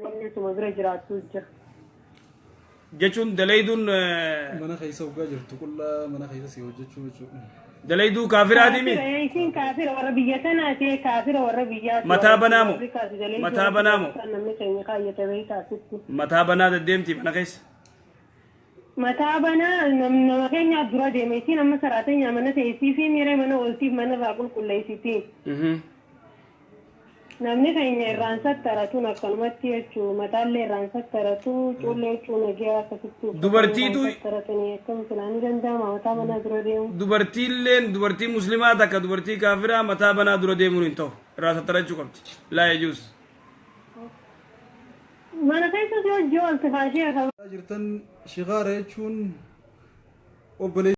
Sanillee suma bira jiraattuu jira. Jechuun dalayduun Mana keessa hoggaa jirtu qullaa mana keessa si hojjechuu jechuudha. Dalayduu kaafiraati mi? Kaafira isiin kaafira warra biyya tanaati kaafira warra biyyaati. Mataa warra banaa moo? Afrikaati dalayduu Mataa warra banaa moo? Afrikaa namni keenya kaayyate beektaa asitti. Mataa banaa deddeemti mana keessa. Mataa banaa nama keenyaaf dura deeme isiin amma saraatenyaa mana teessii fi miira mana ooltiif mana irraa qulqulleessiti. Namni keenya irraan sattaratuun akkanumatti jechuu mataallee irraan sattaratu cuullee huccuu nagiyaa akkasitti uffatanii Dubartiitu irraan sattaratanii akkam silaa ni danda'ama mataa banaa dura deemu. Dubartiilleen dubartii muslimaa takka dubartii kaafiraa mataa banaa dura deemuun hin ta'u. Irraa sattarachuu qabdi. Laa yajuuz. Mana keessa si hojii oolte faashee akka Jirtan shigaara jechuun obboleessi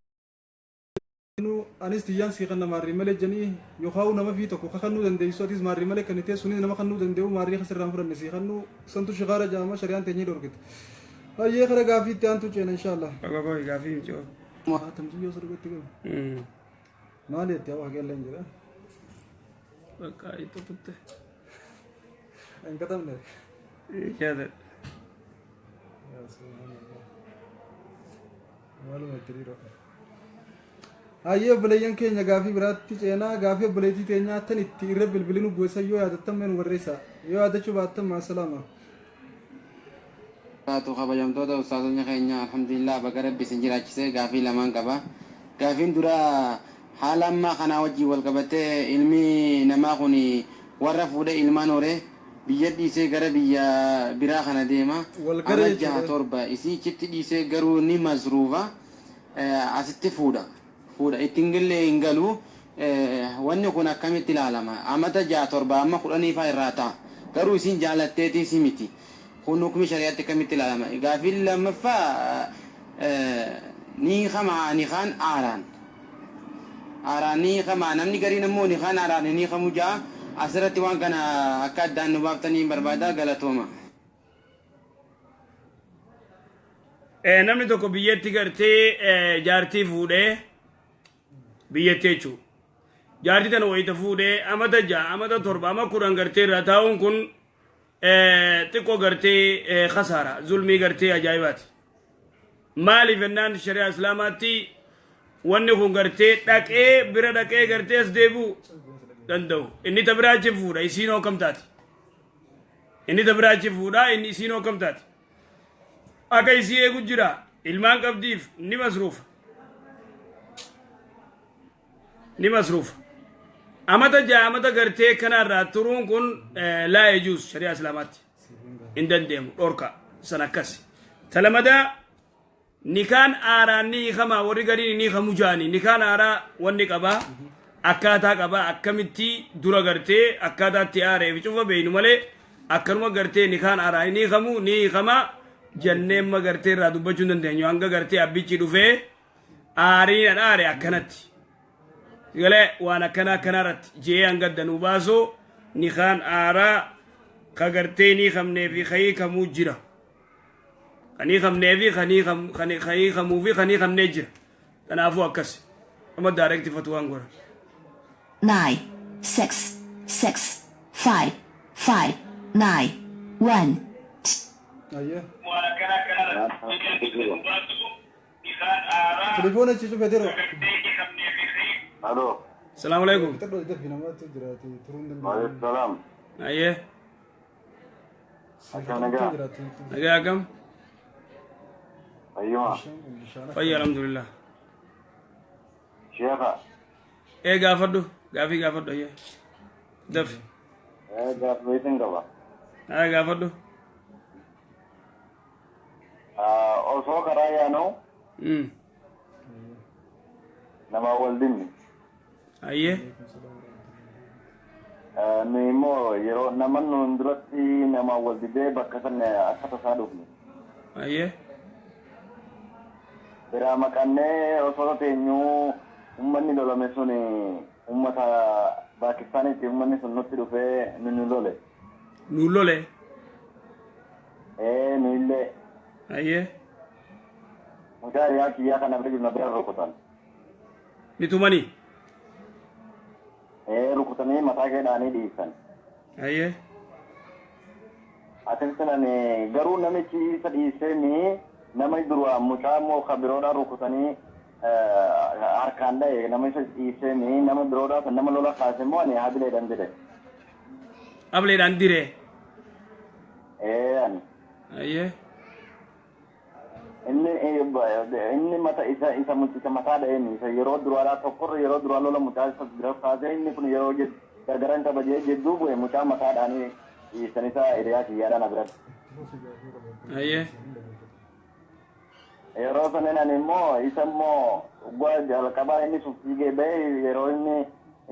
anis tiyyaan sii kanna maarrii malee janii yookaan nama fi tokko ka kannuu dandeessu atis maarrii malee kan itee sunis nama kannuu danda'u maarrii kasirraan fudhanne sii kannuu santu shigaara jedhama shari'aan teenyee dhorkite. Hayyee kara gaafii itti aantu ceena inshaallah. Qoy qoy gaafii hin jiru. Tamsiyyoo sirriitti qabu. Maali itti hawa haqeellee hin jedha. Bakka itti kutte. Hin katabne. Yaada. Yaa subhanallah. Maaluma itti dhiiroo. Hayyee obboleeyyan keenya gaafii biraatti ceenaa gaafii obboleettii teenyaa tan itti irra bilbilinu bu'eessa yoo yaadattan mee nu barreessaa yoo yaadachuu baattan maasalaama. Barakatuh kabajamtoota ustaazonni keenya alhamdulillah baga rabbi isin jiraachise gaafii lamaan qaba gaafiin dura haala ammaa kanaa wajjin wal qabatee ilmi namaa kun warra fuudhee ilmaan hore biyya dhiisee gara biyya biraa kana deema Wal gara ama jaha jechuudha. torba isii achitti dhiisee garuu ni masruufa asitti fuudha fuudha itti hin galle hin galu wanni kun akkamitti ilaalama amata 6 7 amma 10 faa irraa ta'a garuu isiin jaalatteetii si miti kun hukmi shari'aatti akkamitti ilaalama gaafiin lammaffaa ni hiikamaa nikaan aaraan aaraan ni hiikamaa namni gariin ammoo nikaan aaraan hin hiikamu ja'a asirratti waan kana akka addaan nu baaftanii barbaada galatooma. Namni tokko biyyatti gartee jaartii fuudhee biyyatti jechuudha. Jaartii tana wayita fuudhee amata 6 amata 7 ama 10 gartee irraa taa'uun kun xiqqoo gartee kasaara zulmii gartee ajaa'ibaati. Maaliif jennaan shari'aa islaamaatti wanni kun gartee dhaqee bira dhaqee gartee as deebi'uu danda'u. Inni ta biraa achi fuudha isiin hoo kam taati? Inni ta biraa achi fuudha inni isiin hoo kam taati? Akka isii eegu jira ilmaan qabdiif ni masruufa. Ni masruufa. Amata 6 amata gartee kanarraa turuun kun laa yajuus shari'aa islaamaatti. Hin dandeemu dhorka san akkas. Talamadaa nikaan aaraan ni hiikamaa warri gariin ni hiikamu jaani nikaan aaraa wanni qabaa akkaataa qabaa akkamitti dura gartee akkaataa itti aaree fi cufa beeynu malee akkanuma gartee nikaan aaraa ni hiikamu ni hiikamaa jennee amma gartee irraa dubbachuu hin dandeenyu hanga gartee abbichi dhufee aariin an aare akkanatti galee waan akkana akkanaa irratti je'ee hanga danuu baasu nikaan aaraa ka gartee ni hiikamnee fi ka hiikamuu jira. Kan hiikamnee fi kan hiikam kan kan hiikamuu fi kan hiikamnee jira. Kanaafuu akkas. Amma direct fatwaan godha. 9, 6, 6, 5, 5, 9, 1, Ayyee. Telefoona achi cufe diroo. Alo. Salaamu alaikum. Fixadhu dafi namaatti jiraate turuu hin danda'u. Waalaikum salaam. Ayyee. Akkam nagaa? Nagaa akkam? Fayyuma. Fayya alhamdulillah. Sheekha. Ee gaafadhu. Gaafii gaafadhu ayyee. Dafi. Gaaffii isin qaba. Haa gaafadhu. Osoo karaa yaanuu nama wal dinne. Ayyee. Nu immoo yeroo nama nuun duratti nama wal didee bakka sana akka tasaa dhufne. Ayyee. Biraa maqannee osoo teenyuu uummanni lolame sun uummata Paakistaanitti uummanni sun nutti dhufee nu lole. Nu lole. Ee nu illee. Ayyee. Mucaa hiriyaa kiyyaa kana bira jiru na bira rukutan. Ni tumanii. Ee rukutanii mataa kee dhaanii dhiisan. Ayyee. Asitti ani garuu namichi isa dhiisee nama dura mucaa immoo kan biroodhaan rukutanii harkaan dha'e, nama isa dhiisee nama biroodhaan nama lola kaase immoo ani habileedhaan jedhe. Ableedhaan diree. Ee ani. Ayyee. Inni mata isa isa isa mataa dha'een isa yeroo duraadhaa tokkorra yeroo duraa lola mucaa isa bira kaasee, inni kun yeroo gargaran kabajee jidduu bu'e mucaa mataadhaanii dhiisan isa hiriyaa kiyyaadhaan biratti. Ayyee. Yeroo sanin ani immoo isa immoo dhugaa jalqabaa inni sun fiigee ba'e, yeroo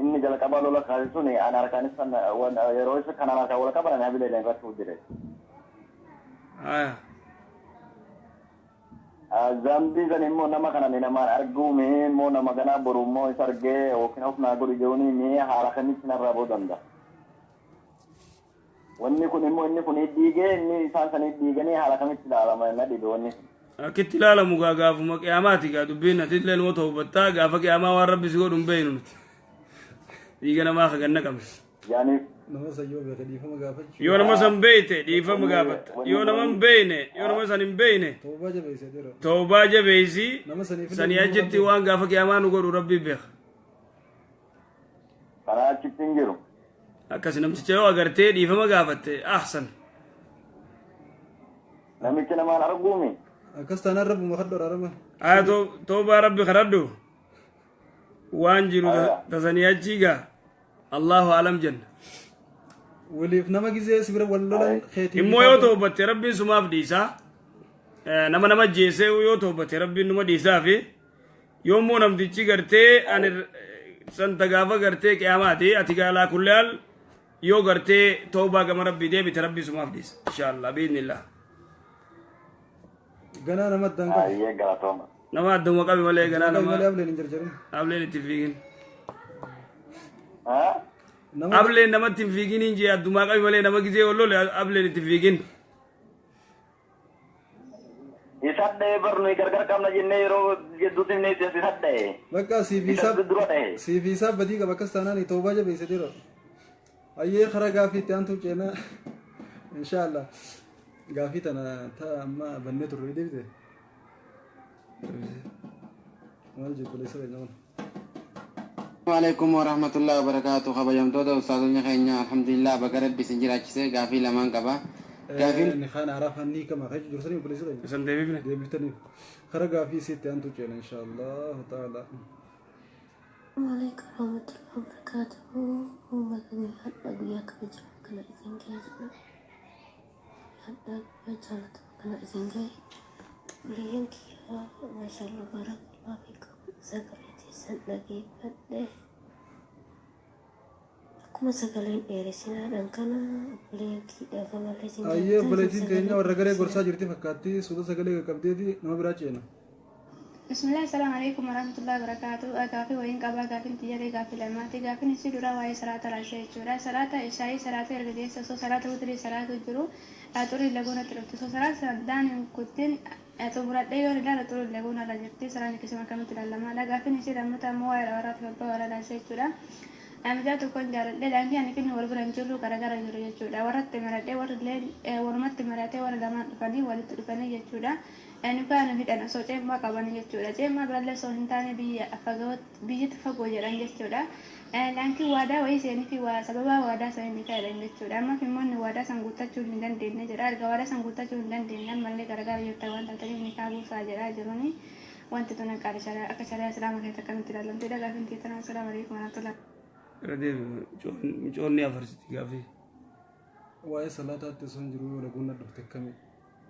inni jalqabaa lola kaase sun ani harkaanis yeroo isa kanaan harkaan wal qaban ani habileedhaan irratti hojjete. Haya. Zambii san immoo nama kana namaan arguu mee immoo nama ganaa boru immoo isa argee yookiin of naa godhu jechuun mee haala kamitti narraa ba'uu danda'a? Wanni kun immoo inni kun dhiigee inni isaan sanii dhiiganii haala kamitti ilaalama na dhibe wanni kun. Akkitti ilaalamu gaa gaafuma qiyaamaati gaa dubbiin, ati illee numa toobattaa, gaafa qiyaamaa waan Rabbi si godhu hin beeynu nuti. Dhiiga namaa ka ganna qabne. Yaani Nama san yoo beeke dhiifama gaafachuu. Yoo nama san beeyte dhiifama gaafatta. Yoo nama hin beeyne, yoo nama san hin beeyne, Toobaa jabeesse jira. Toobaa jabeeysi. Nama saniif illee sanii dhiifama achitti waan gaafa qiyaamaa nu godhu Rabbi beeka. Karaa achitti hin jiru. Akkas namticha yoo agartee dhiifama gaafatte ahsan. Namichi namaan arguumi. Akkas taanaan Rabbuma kadhu araarama. Aya, toobaa Rabbi kadhadhu. Waan jiru tasanii achii gaa Allahu alam jenna. Waliif nama gizee si bira wal lolan keetii. Immoo yoo toobatte Rabbiin sumaaf dhiisaa. Nama nama jeesee yoo toobatte Rabbiin numa dhiisaa fi yoo immoo namtichi gartee ani santa gaafa gartee qiyaamaati ati gaalaa kulleal yoo gartee toobaa gama Rabbii deebite Rabbii sumaaf dhiisa inshaallah biidnillah. Ganaa nama addaan qabu. Ayyee, galatooma. Nama adduma qabi malee ganaa Qabi malee nama ableen hin jarjarin. Ableen itti fiigin. Haa? Nama Ableen namatti hin fiigin hin jee, addumaa qabi malee nama gizee ol lole ableen itti fiigin. Isa dha'ee bar nuyi gargar qabna jennee yeroo jidduutti inni isa dha'e. Bakka siif Isa isaaf dura dha'e. Siif isaaf badii qaba, akkas taanaan toobaa jabeesse jira. Ayyee, karaa gaafii itti aantu ceenaa. Inshaallah. Gaafii tana ta amma bannee turre deebite. Maal jedhu leessa keenya kun? Alaikum warahmatullahi wabarakatuh. Kabajamtoota ustaazonni keenya, alhamdulillah, baga Rabbi isin jiraachise. Gaafii lamaan qaba. Gaafiin Inni kaan araafaan ni kama kan jiru obboleessa keenya. Isan deebifne. Deebiftaniif. Karaa gaafii isiitti aantu ceena inshaallah ta'ala. Alaikum warahmatullahi wabarakatuh. Uummata, guyyaa har'a guyyaa kabajamaa kana isin ga'e jedha. Har'a guyyaa jaalatamaa kana isin ga'e. Obboleeyyan kiyyaa, maashaallah, barakallahu fiikum, sagalee teessan dhageeffadhe. Akkuma sagaleen dheeressinaadhaan kana obboleeyyan kiyyaa gamallee isin Ayyee, obboleettiin teenya warra garee gorsaa jirti fakkaatti, suuta sagalee qaqqabdeeti, nama biraa ceena. Bismillah, assalamu alaikum warahmatullahi wabarakatuh. Gaafii wayiin qabaa, gaafiin xiyyaaree gaafii lamaati. Gaafiin isii dura waa'ee salaata raashaa jechuudha. Salaata ishaayii salaata erga geessa osoo salaata wutirii salaatu jiru xurii laguun natti dhufte. Osoo salaata saddaan hin kuttin xumuradhee yoo ilaala xurii laguun irra jirti. Salaanni akkasuma akkamitti ilaalamaadha? Gaafiin isii lammataa immoo waa'ee warraa fi abbaa warraa raashaa jechuudha. Mucaa tokkoon jaaladhee laakiin ani finni wal bira hin jirru, garagara jiru jechuudha. Warratti maradhee warri illee walumatti maratee warra lamaan dhufanii walitti dhufanii jechuudha. Nikaa nu hidhan osoo ceemmaa qabanii jechuudha. Ceemmaa birallee osoo hin taane biyya fagoo, biyyatti fagoo jedhan jechuudha. Laakiin waadaa wayii seenii fi waa sababa waadaa sanii nikaa hidhan jechuudha. Amma immoo waadaa san guuttachuu hin dandeenye jedha. Erga waadaa san guuttachuu hin dandeenye ammallee garagara jirta waan taataniif nikaa buusaa jedhaa jiruni. Wanti tun akka shari'aa Islaamaa keessatti akkamitti ilaalamtedha? Gaafiin teetana. Assalaamu alaikum warahmatullahi. Irra deebi, micoonni afarsiti gaafii. Waa'ee salaataatti osoo hin jiru yoo laguun na dhufte akkami?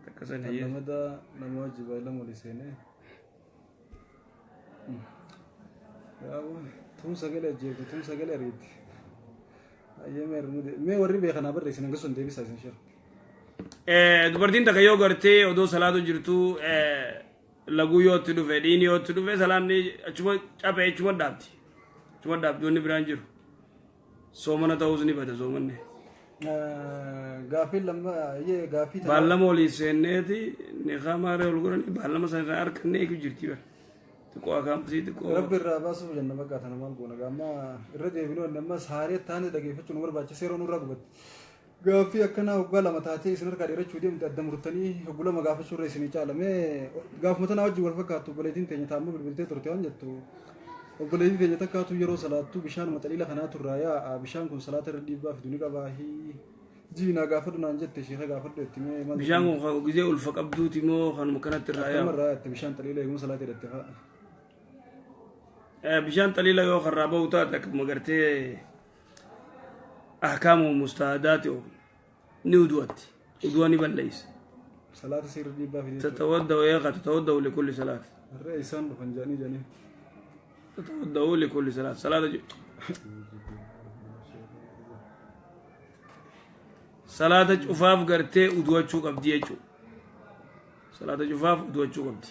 Akkasan Kan hayyee. lamada nama wajji baay'ee walii seenee. Tun sagalee ajjeefte, tun sagalee ariitti. Ayyee, mee warri beekanaa barreessin hanga sun deebisaa isin shira. Dubartiin takka yoo gartee odoo salaatu jirtu laguu yoo itti dhufe, dhiini yoo itti dhufe, salaanni achuma caphee achuma dhaabdi. Achuma dhaabdi, wanni biraan jiru. Soomana ta'uus ni bada soomanni. Gaafii lamma, ayyee, gaafii tana. Baallama olii seenneeti niqaa maaree ol godhanii baallama sana irraa harkannee eegu jirti bara. Xiqqoo akaamasii xiqqoo. Rabbi irraa baasuuf jenna, bakka tana maal goona, gaamma irra deebinuu inni ammas haaree taane dhageeffachuu nu barbaachisa, yeroo nurraa gubatti. Gaaffii akkanaa waggaa lama taatee isin harkaa dheerachuu deemte adda murtanii hogguu lama gaafachuu irra isinii caalame. Gaafuma tanaa wajjin wal fakkaattu obboleettiin teenya taa'ammoo bilbiltee turte waan jettu. Obboleettiin teenya takkaatu yeroo salaattu bishaan maxaliila kanaatu irraa yaa'a, bishaan kun salaata irra dhiibbaa fidu ni qabaa jiinaa gaafadhu naan jette, sheeka gaafadhu itti mee maal? Bishaan kun kan gizee ulfa qabduuti moo kanuma kanatti irraa akkama yaa'u? Irraa yaa'atte bishaan xaliila eeguma salaata hidhatte fa'a. Bishaan xaliila yoo karraa bahu taate akkuma gartee ahkaamu mustaadaati ni udu'atti. Udu'a ni balleessa. Salaata sirri dhiibbaa fide jechuudha. Tatawadda'u eeqa tatawadda'u likulli salaat. Harree isaan dhufan jedhanii. Tatawadda'u likulli salaat. Salaata cufaaf gartee udu'achuu qabdi jechuudha. Salaata cufaaf udu'achuu qabdi.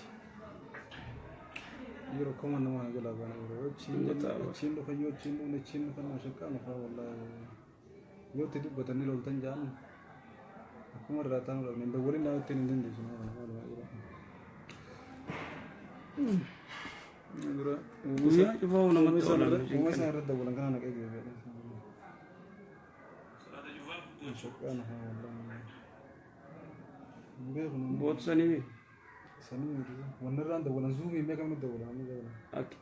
Yeroo akkuma nama kana jalaa baana yeroo achiin dhufan, yoo achiin dhufan, achiin dhufan mashaqqaa nufaa wallaahi, yoo itti dubbatanii loltan jedhan akkuma irraa taa'uu dhabne dawwaliin naa ittiin hin dandeessu nama kana maaluma jira. Dura Guyyaa cufaa namatti oolan. uuma isaan irratti dawwalan kana naqee jira. Mashaqqaa nufaa wallaahi. Hin beeku namni. Bootsanii Sanii miti. Wanni irraan dawwalan zuumii meeqa nu dawwalan amma dawwalan. Akka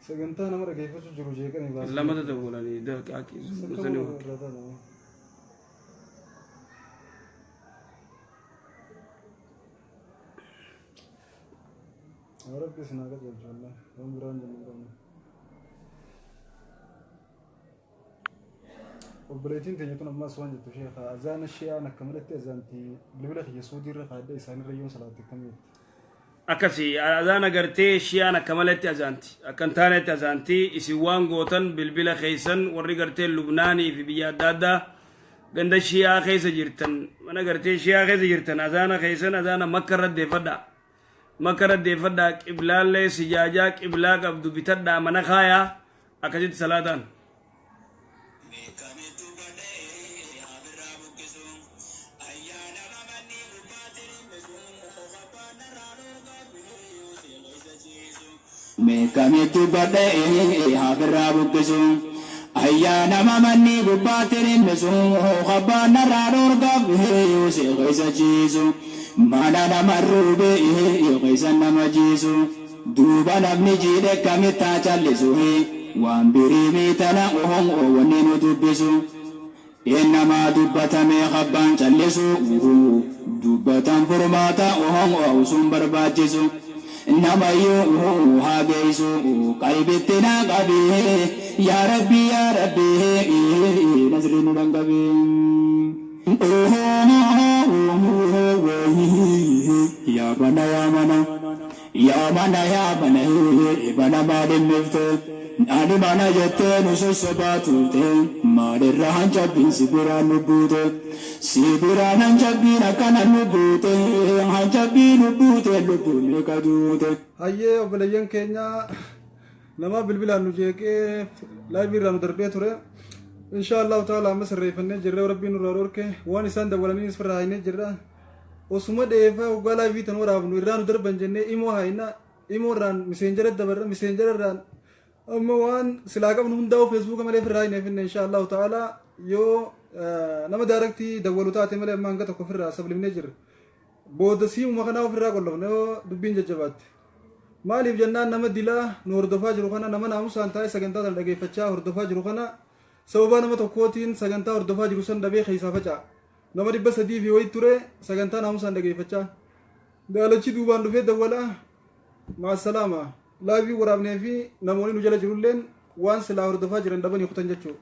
Sagantaa nama dhageeffachuu jiru jeeqanii baasan. Lamata dawwalanii akki sanii. Irraa taa'ame. Rabbi isin haa qajeelchu wallahi. Waan biraan jennu hin qabnu. Obboleettiin teenya tun ammaas waan jettu, sheekha, azaana shi'aan akka malatti azaanti, bilbila kiyya suudii irra kaadde isaanirra yoon salaatte akkamitti? Akkasi azaana gartee shi'aan akka malatti azaanti, akka hin taanetti azaanti. Isin waan gootan bilbila keessan warri gartee Lubnaanii fi biyya adda addaa ganda shi'aa keessa jirtan, mana gartee shi'aa keessa jirtan, azaana keessan azaana Makka irra deeffadhaa, Makka irra deeffadhaa. Qiblaallee sijaajaa qiblaa qabdu bitadhaa, mana kaayaa, akkasitti salaataan. Meeqamitti badhee hafirraa buqqisu, ayyaana manni gubbaatti dhimmisu, abbaan narraa dhorkaaf si keessa ciisu, mana nama ruubee keessa nama ciisu, duuba namni jiidhe kamittaa callisu, waan birii miitana wanni nu dubbisu. Innamaa dubbatamee abbaan callisu, dubbatan furmaata sun barbaachisu, namayyuu haa geessu, qalbitti naa qabee, yaa Rabbi, yaa Rabbi, nasri nu dhanqabee. Yaa mana, yaa mana, yaa mana, yaa mana, mana maalimmifte ani mana jettee nu sossobaa turte, maalirra hanjabbiin si biraan nu buute, si biraan hanjabbiin akkana nu buute, hanjabbiin nu buute, lubbuun meeqa duute. Hayyee obboleeyyan keenya, nama bilbilaan nu jeeqee live irraa nu darbee ture. Insha Allahu ta'ala amma sirreeffannee jirra, Rabbiin nurraa dhorke, waan isaan dawwalaniis firraa haynee jirra. Osuma dheefaa waggaa live tan waraabnu irraa nu darban jennee imoo hayna, imoo irraan Messengera dabarra, Messengera irraan amma waan silaa qabnu hundaa'u Facebooka malee firraa hin finne. Insha Allahu ta'ala yoo nama direct dawwalu taate malee amma hanga tokko firraa sablimnee jirra. Booda siimuma kanaa ofirraa qollofne yoo dubbiin jajjabaatte. Maaliif jennaan, nama dilaa nu hordofaa jiru kana, nama naamusaan taa'ee sagantaa sana dhageeffachaa hordofaa jiru kana, sababaa nama tokkootiin sagantaa hordofaa jiru san dhabee keessaa faca'a. Nama 300 fi wayii ture sagantaa naamusaan dhageeffachaa. Daalachi duubaan dhufee dawwalaa. Maasalaama. Live waraabnee fi namoonni nu jala jirulleen waan silaa hordofaa jiran dhabanii kutan jechuudha.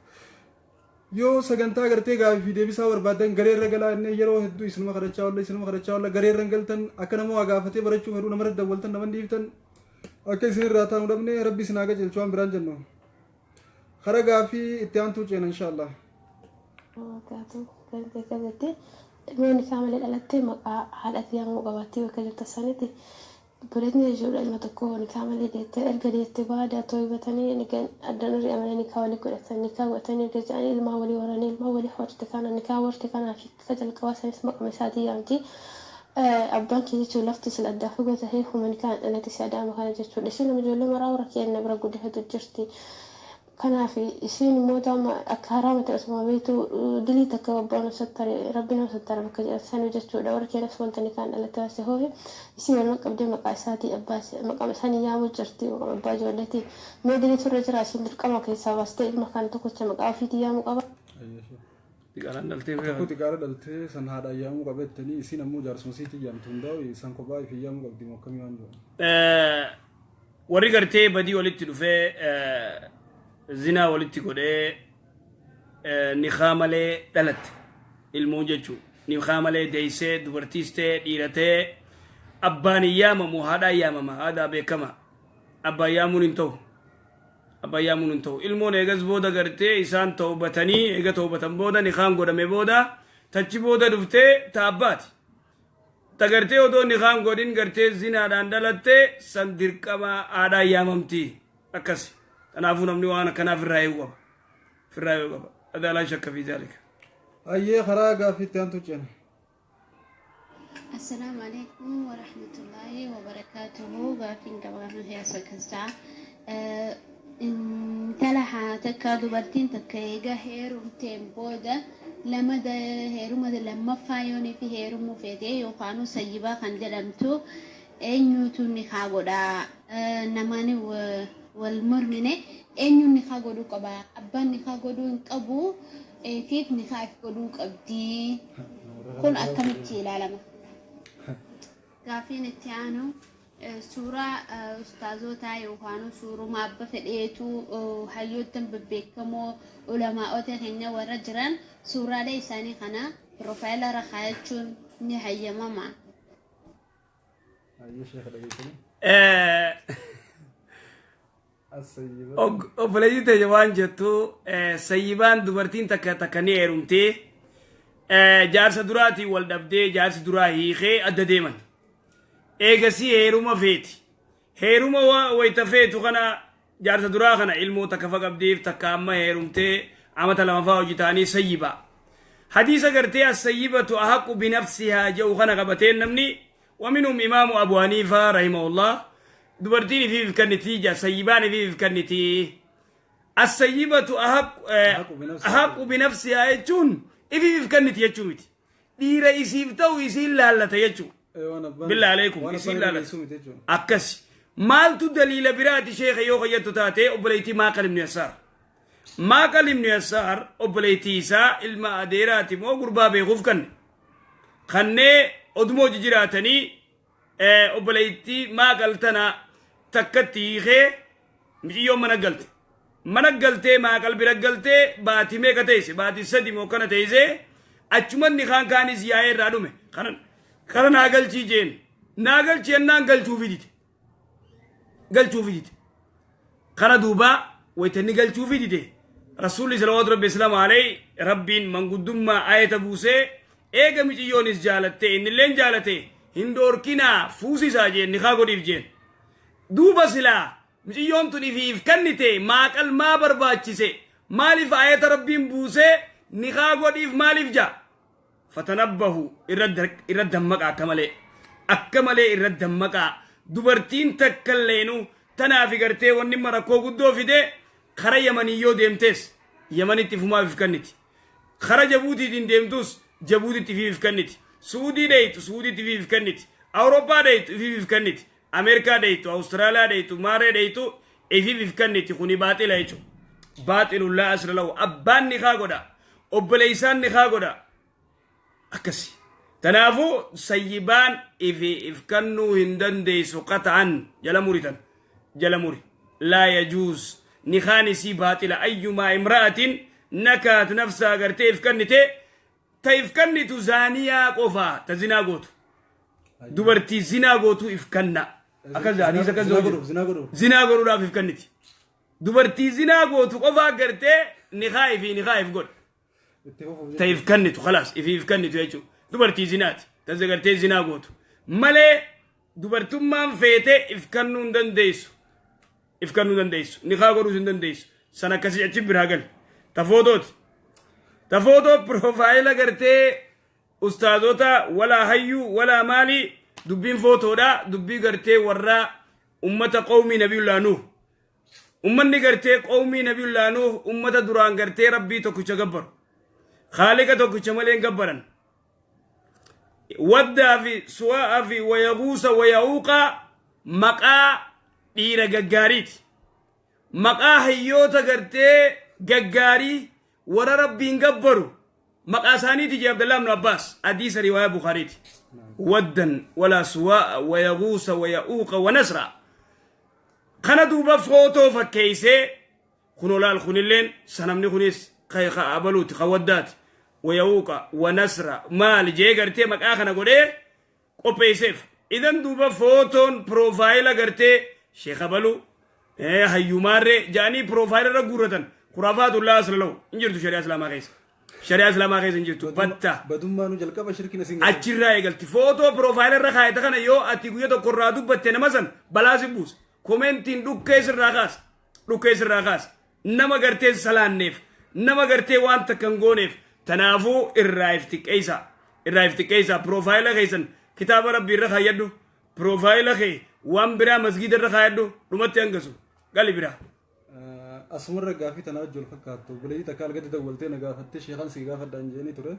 Yoo sagantaa gartee gaafii fi deebisaa barbaadan gareerra galaa inni yeroo hedduu isinuma kadhachaa oolla, isinuma kadhachaa oolla, gareerra hin galtan. Akka nama waa gaafatee barachuu fedhu namarra dawwaltan, nama dhiiftan, akka isin irraa taa'u dhabne. Rabbi isin haa qajeelchu, waan biraan jennu. Kara gaafii itti aantuu ceena inshaallah. Barakaatu galtee qabatte ilmoon isaa malee dhalatte maqaa haadhatii yaamuu qabaatti bakka jirtu sanitti. Obboleetni jechuudha ilma tokko nikaa malee deette. Erga deette baada tooybatanii addan ari'amanii nikaa walii godhatan. Nikaa godhatanii erga jedhanii ilmaan walii horanii, ilmaan walii horte kana nikaa horte kanaa fi akka jalqabaa sanis maqama isaatii yaamti. Abbaan kee jechuun lafti sila addaa fagoo tahee huma nikaan dhalate si adaama kana jechuudha. Isin nama ijoollee maraa warra kenna bira guddifatu jirti. Kanaaf isiin immoo amma akka haraama ta'e osuma beektu dilii takka abbaan sattare, rabbi nama sattare bakka jedhan sanu jechuudha. Warri keenyas wanta ni kaan dhalate baase hoofe isii waluma qabdee maqaa isaatii abbaa maqaa isaanii yaamuu jirti, maqaa abbaa ijoolleeti. Mee dilii turre jira, isiin dirqama keessaa baastee ilma kana tokkocha maqaa ofiitii yaamuu qaba. Xiqqaadhaan dhaltee Tokko xiqqaadha dhaltee san haadhaan yaamuu qabettanii, isiin ammoo jaarsuma siitii yaamtu, hundaa'u isaan kophaa ifii yaamuu qabdi moo akkamii waan jedhu. Warri gartee badii walitti dhufee zinaa walitti godhee nikaa malee dhalatte ilmoon jechuu, nikaa malee deeysee, dubartiis ta'e dhiira ta'e, abbaan hin yaamamu, haadhaan yaamama. Aadaa beekama, abbaan yaamuun hin ta'u, abbaan yaamuun hin ta'u. Ilmoon eegas booda gartee isaan tawbatanii, eega tawbatan booda nikaan godhame booda tachi booda dhuftee ta abbaati. Ta gartee odoo nikaan godhin gartee zinaadhaan dhalatte san dirqama haadhaan yaamamti. Akkasi. Kanaafuu namni waan akkanaaf irraa eeguu qaba, ofirraa eeguu qaba. Hadaa laa shakka fi zaalika. Ayyee, karaa gaaffiitti aantu ceena. Assalaamu alaikum warahmatullahi wabarakatuhu. Gaaffiin gabaabaa heessa akkas ta'a. Intala haa takka, dubartiin takka eega heerumteen booda lamada heeruma lammaffaa yoonii fi heerumuu feete yookaan sayyibaa kan jedhamtu eenyuutu nikaa godhaa? Namaani wal mormine, eenyuun nikaa godhuu qaba? Abbaan nikaa godhuu hin qabu, fiif nikaa if godhuu qabdi? Kun akkamitti ilaalama? Gaaffiin itti aanu, suuraa ustaazotaa yookaan suuruma abba fedheetu, hayyoottan bebbeekamoo, ulamaa'ota keenya warra jiran, suuraalee isaanii kana profile irra kaayachuun ni hayyamama? Ayyee, sheeka dhageessanii. Asayyiba. Obboleettii teenya waan jettu, sayyibaan dubartiin takka takka ni heerumtee, jaarsa duraatiin wal dhabdee, jaarsi duraa hiikee adda deeman. Eegasii heeruma feeti. Heeruma wayita feetu kana jaarsa duraa kana ilmoo takka fa qabdiif, takka amma heerumtee amata 2 faa hojii ta'anii sayyiba. Hadiisa gartee "الثيبة أحق بنفسها" jedhu kana qabateen namni, ومنهم إمام أبو حنيفة رحمه الله, dubartiin ifiif kannitii jaa, sayyibaan ifiif kannitii. الثيبة أحق أحق بنفسها. أحق بنفسها jechuun ifiif kanniti jechuu miti. Dhiira isiif ta'u isiin laallata jechuu. Waan abbaan بالله عليكم waan isiin abbaan laallata. dhageessuu miti jechuudha. Akkas. Maaltu daliila biraati, sheeka, yoo fayyaddu taate obboleettii Maaqal ibnu Yasaar. Maaqal ibnu Yasaar obboleettii isaa ilma adeeraati moo gurbaa beekuuf kanne. Kannee oduma hojii jiraatanii obboleettii Maaqal tana takkatti hiikee miciyyoon mana galte. Mana galtee Maaqal bira galtee baatii meeqa teesse? Baatii 3 moo kana teesse. Achumanni kaan kaanis yaa'ee irraa dhume. Kana naa galchii jeen. Naa galchii jennaan galchuu fidite. Galchuu fidite. Kana duuba waytanni galchuu fidite. Rasuulli صلوات ربي وسلامه عليه rabbiin manguddummaa ayata buusee, eega miciyyoonis jaalatte innilleen jaalate, hin dhoorkinaa, fuusisaa jeen, nikaa godhiif jeen. Duuba silaa miciyyoon tun ifiif kennite, Maaqal maa barbaachise? Maaliif ayata rabbiin buusee nikaa godhiif maaliif jaa? فتنبهوا, irra dammaqaa, akka malee, akka malee irra dammaqaa. Dubartiin takkalleenu tanaafi gartee wanni rakkoo guddoo fide, kara Yamanii yoo deemtes Yamanitti ifumaaf if kenniti, kara Jabuutiitiin deemtus Jabuutitti ifiif kenniti, Suudii dheeytu Suudiitti ifiif kenniti, Awurooppaa dheeytu ifiif kenniti, Ameerikaa dheeytu, Awustiraaliyaa dheeytu, maaree dheeytu ifiif kenniti. Kuni baaxila jechuudha. باطل لا أصل له. Abbaan nikaa godha, obboleessaan nikaa godha, akkasi. Tanaafuu sayyibaan ifi if kennuu hin dandeessu. قطعا jala muritan, jala muri, لا يجوز. Nikaan isii baaxila. أيما امرأة نكحت نفسها gartee if kennite, ta if kennitu zaaniyaa qofaa, ta zinaa gootu, dubartii zinaa gootu if kenna. Akkas hadiisa akkas. Zinaa godhuuf, zinaa godhuuf. Zinaa godhuudhaaf if kenniti. Dubartii zinaa gootu qofaa gartee nikaa ifii nikaa if godha. Itti fufuuf. Ta if kennitu خلاص ifiif kennitu jechuudha. Dubartii zinaati. Ta gartee zinaa gootu. Malee dubartummaan feetee if kennuu hin dandeessu. If kennuu hin dandeessu. Nikaa godhuus hin dandeessu. San akkasii achi biraa gali. Ta footooti. Ta footoo profile gartee ustaazota walaa hayyuu walaa maalii, dubbiin footoodha, dubbii gartee warra ummata qawmii nabiyullaa Nuh. Ummanni gartee qawmii Nabiyullaa Nuuh ummata duraan gartee Rabbii tokkicha gabbaru. Khaaliqa tokkicha malee hin gabbaran. Waddaa fi Suwaa'a fi Wayaguusa Waya'uuqaa maqaa dhiira gaggaariiti. Maqaa hayyoota gartee gaggaarii warra Rabbiin gabbaru maqaa isaaniiti jee Abdallah ibn Abbaas hadiisa riwaayaa Bukhaariiti. Waddan walaa Suwaa'a Wayaguusa Waya'uuqa Wanasraa. Kana duuba footoo fakkeeysee kunoo laal kunilleen sanamni kunis ka abaluuti ka waddaati waya'uuqa wa nasra maali jee gartee maqaa kana godhee qopheeyseef. Idan duuba footoon piroofaayila gartee sheekh abaluu hayyumaarree ja'anii piroofaayila irra guurratan kuraafaatullaa asla lahu hin jirtu shari'aa islaamaa keessa. Shari'aa islaamaa keessa hin jirtu batta. Badummaanuu jalqaba shirkiin isin Achirraa eegalti. Footoo piroofaayila irra kaayate kana yoo ati guyya tokko irraa dubbatte nama san balaa si buusa. Komentiin dhukkee sirraa kaasa. Dhukkee sirraa kaasa. Nama gartee salaanneef, nama gartee waan takka hin gooneef tanaafuu irraa if xiqqeessaa. Irraa if xiqqeessaa. Piroofaayila keessan kitaaba rabbii irra kaayyadhu. Piroofaayila kee waan biraa masgiida irra kaayyadhu. Dhumatti hangasu. Gali biraa. Asumarra gaafii tanaa wajji wal fakkaattu obboleettii takka algatti dawwaltee na gaafattee sheekan si gaafadhaan jedhanii ture.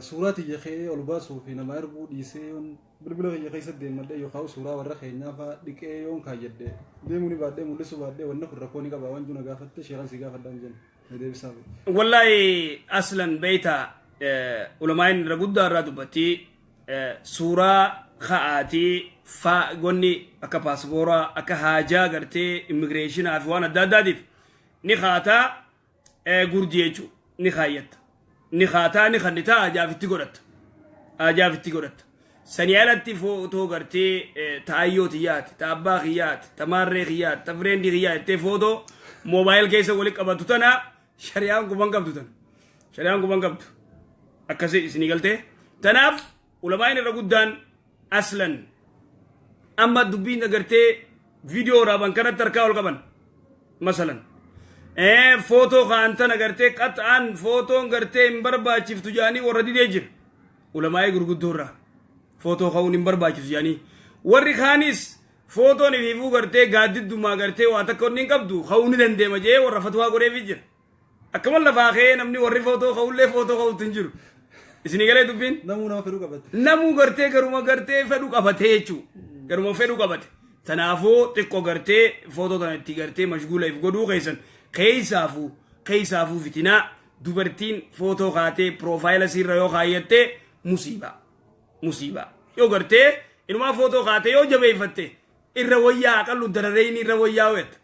Suuraa tiyya ka'ee ol baasuu fi nama erguu dhiisee yoon bilbila kiyya keessa deemadhee yookaan suuraa warra keenyaa fa'aa dhiqee yoon kaayyadhe deemuu ni baadhee mul'isuu baadhee wanni kun rakkoo ni qaba waan jiru na gaafattee sheekan si gaafadhaan jedhan na deebisaa. Wallahi aslan beeyta ulamaa'in irra guddaa irraa dubbatti suuraa ka'aatii fa gonni akka paaspooraa akka haajaa gartee immigireeshinaa fi waan adda addaatiif ni kaataa gurdi jechuu ni kaayyatta ni kaataa ni kannitaa haajaaf itti godhatta haajaaf itti godhatta sanii alatti footoo gartee ta ayyoo tiyyaati ta abbaa kiyyaati ta maarree kiyyaati ta fireendii kiyyaati jettee footoo moobaayil keessa wali qabatu tana shari'aan quban qabdu tana shari'aan quban qabdu akkasii isinii galtee tanaaf ulamaa'in irra guddaan aslan amma dubbiin agartee viidiyoo waraaban kanatti harkaa ol qaban masalan footoo kaan tana gartee qaxaan footoon gartee hin barbaachiftu jedhanii warra didee jira ulamaa'ii gurguddoo irraa footoo ka'uun hin barbaachisu jedhanii warri kaanis footoon ifiifuu gartee gaaddiddumaa gartee waa takka wanni hin qabdu ka'uu ni dandeema jee warra fatwaa godheefi jira. Akkuma lafaa ka'ee namni warri footoo ka'ullee footoo ka'utti hin jiru. Isinii galee dubbiin? Namuu nama fedhuu qabate. Namuu gartee garuma gartee fedhu qabatee jechuudha. Garuma fedhu qabate. Tanaafuu xiqqoo gartee footoo tana itti gartee mashguula if godhuu keessan keessaafuu fitinaa dubartiin footoo kaatee piroofaayila siirra yoo kaayyatte musiibaa. Musiibaa. Yoo gartee inumaa footoo kaatee yoo jabeeffatte irra wayyaa aqallu darareyni irra wayyaa ho'etta.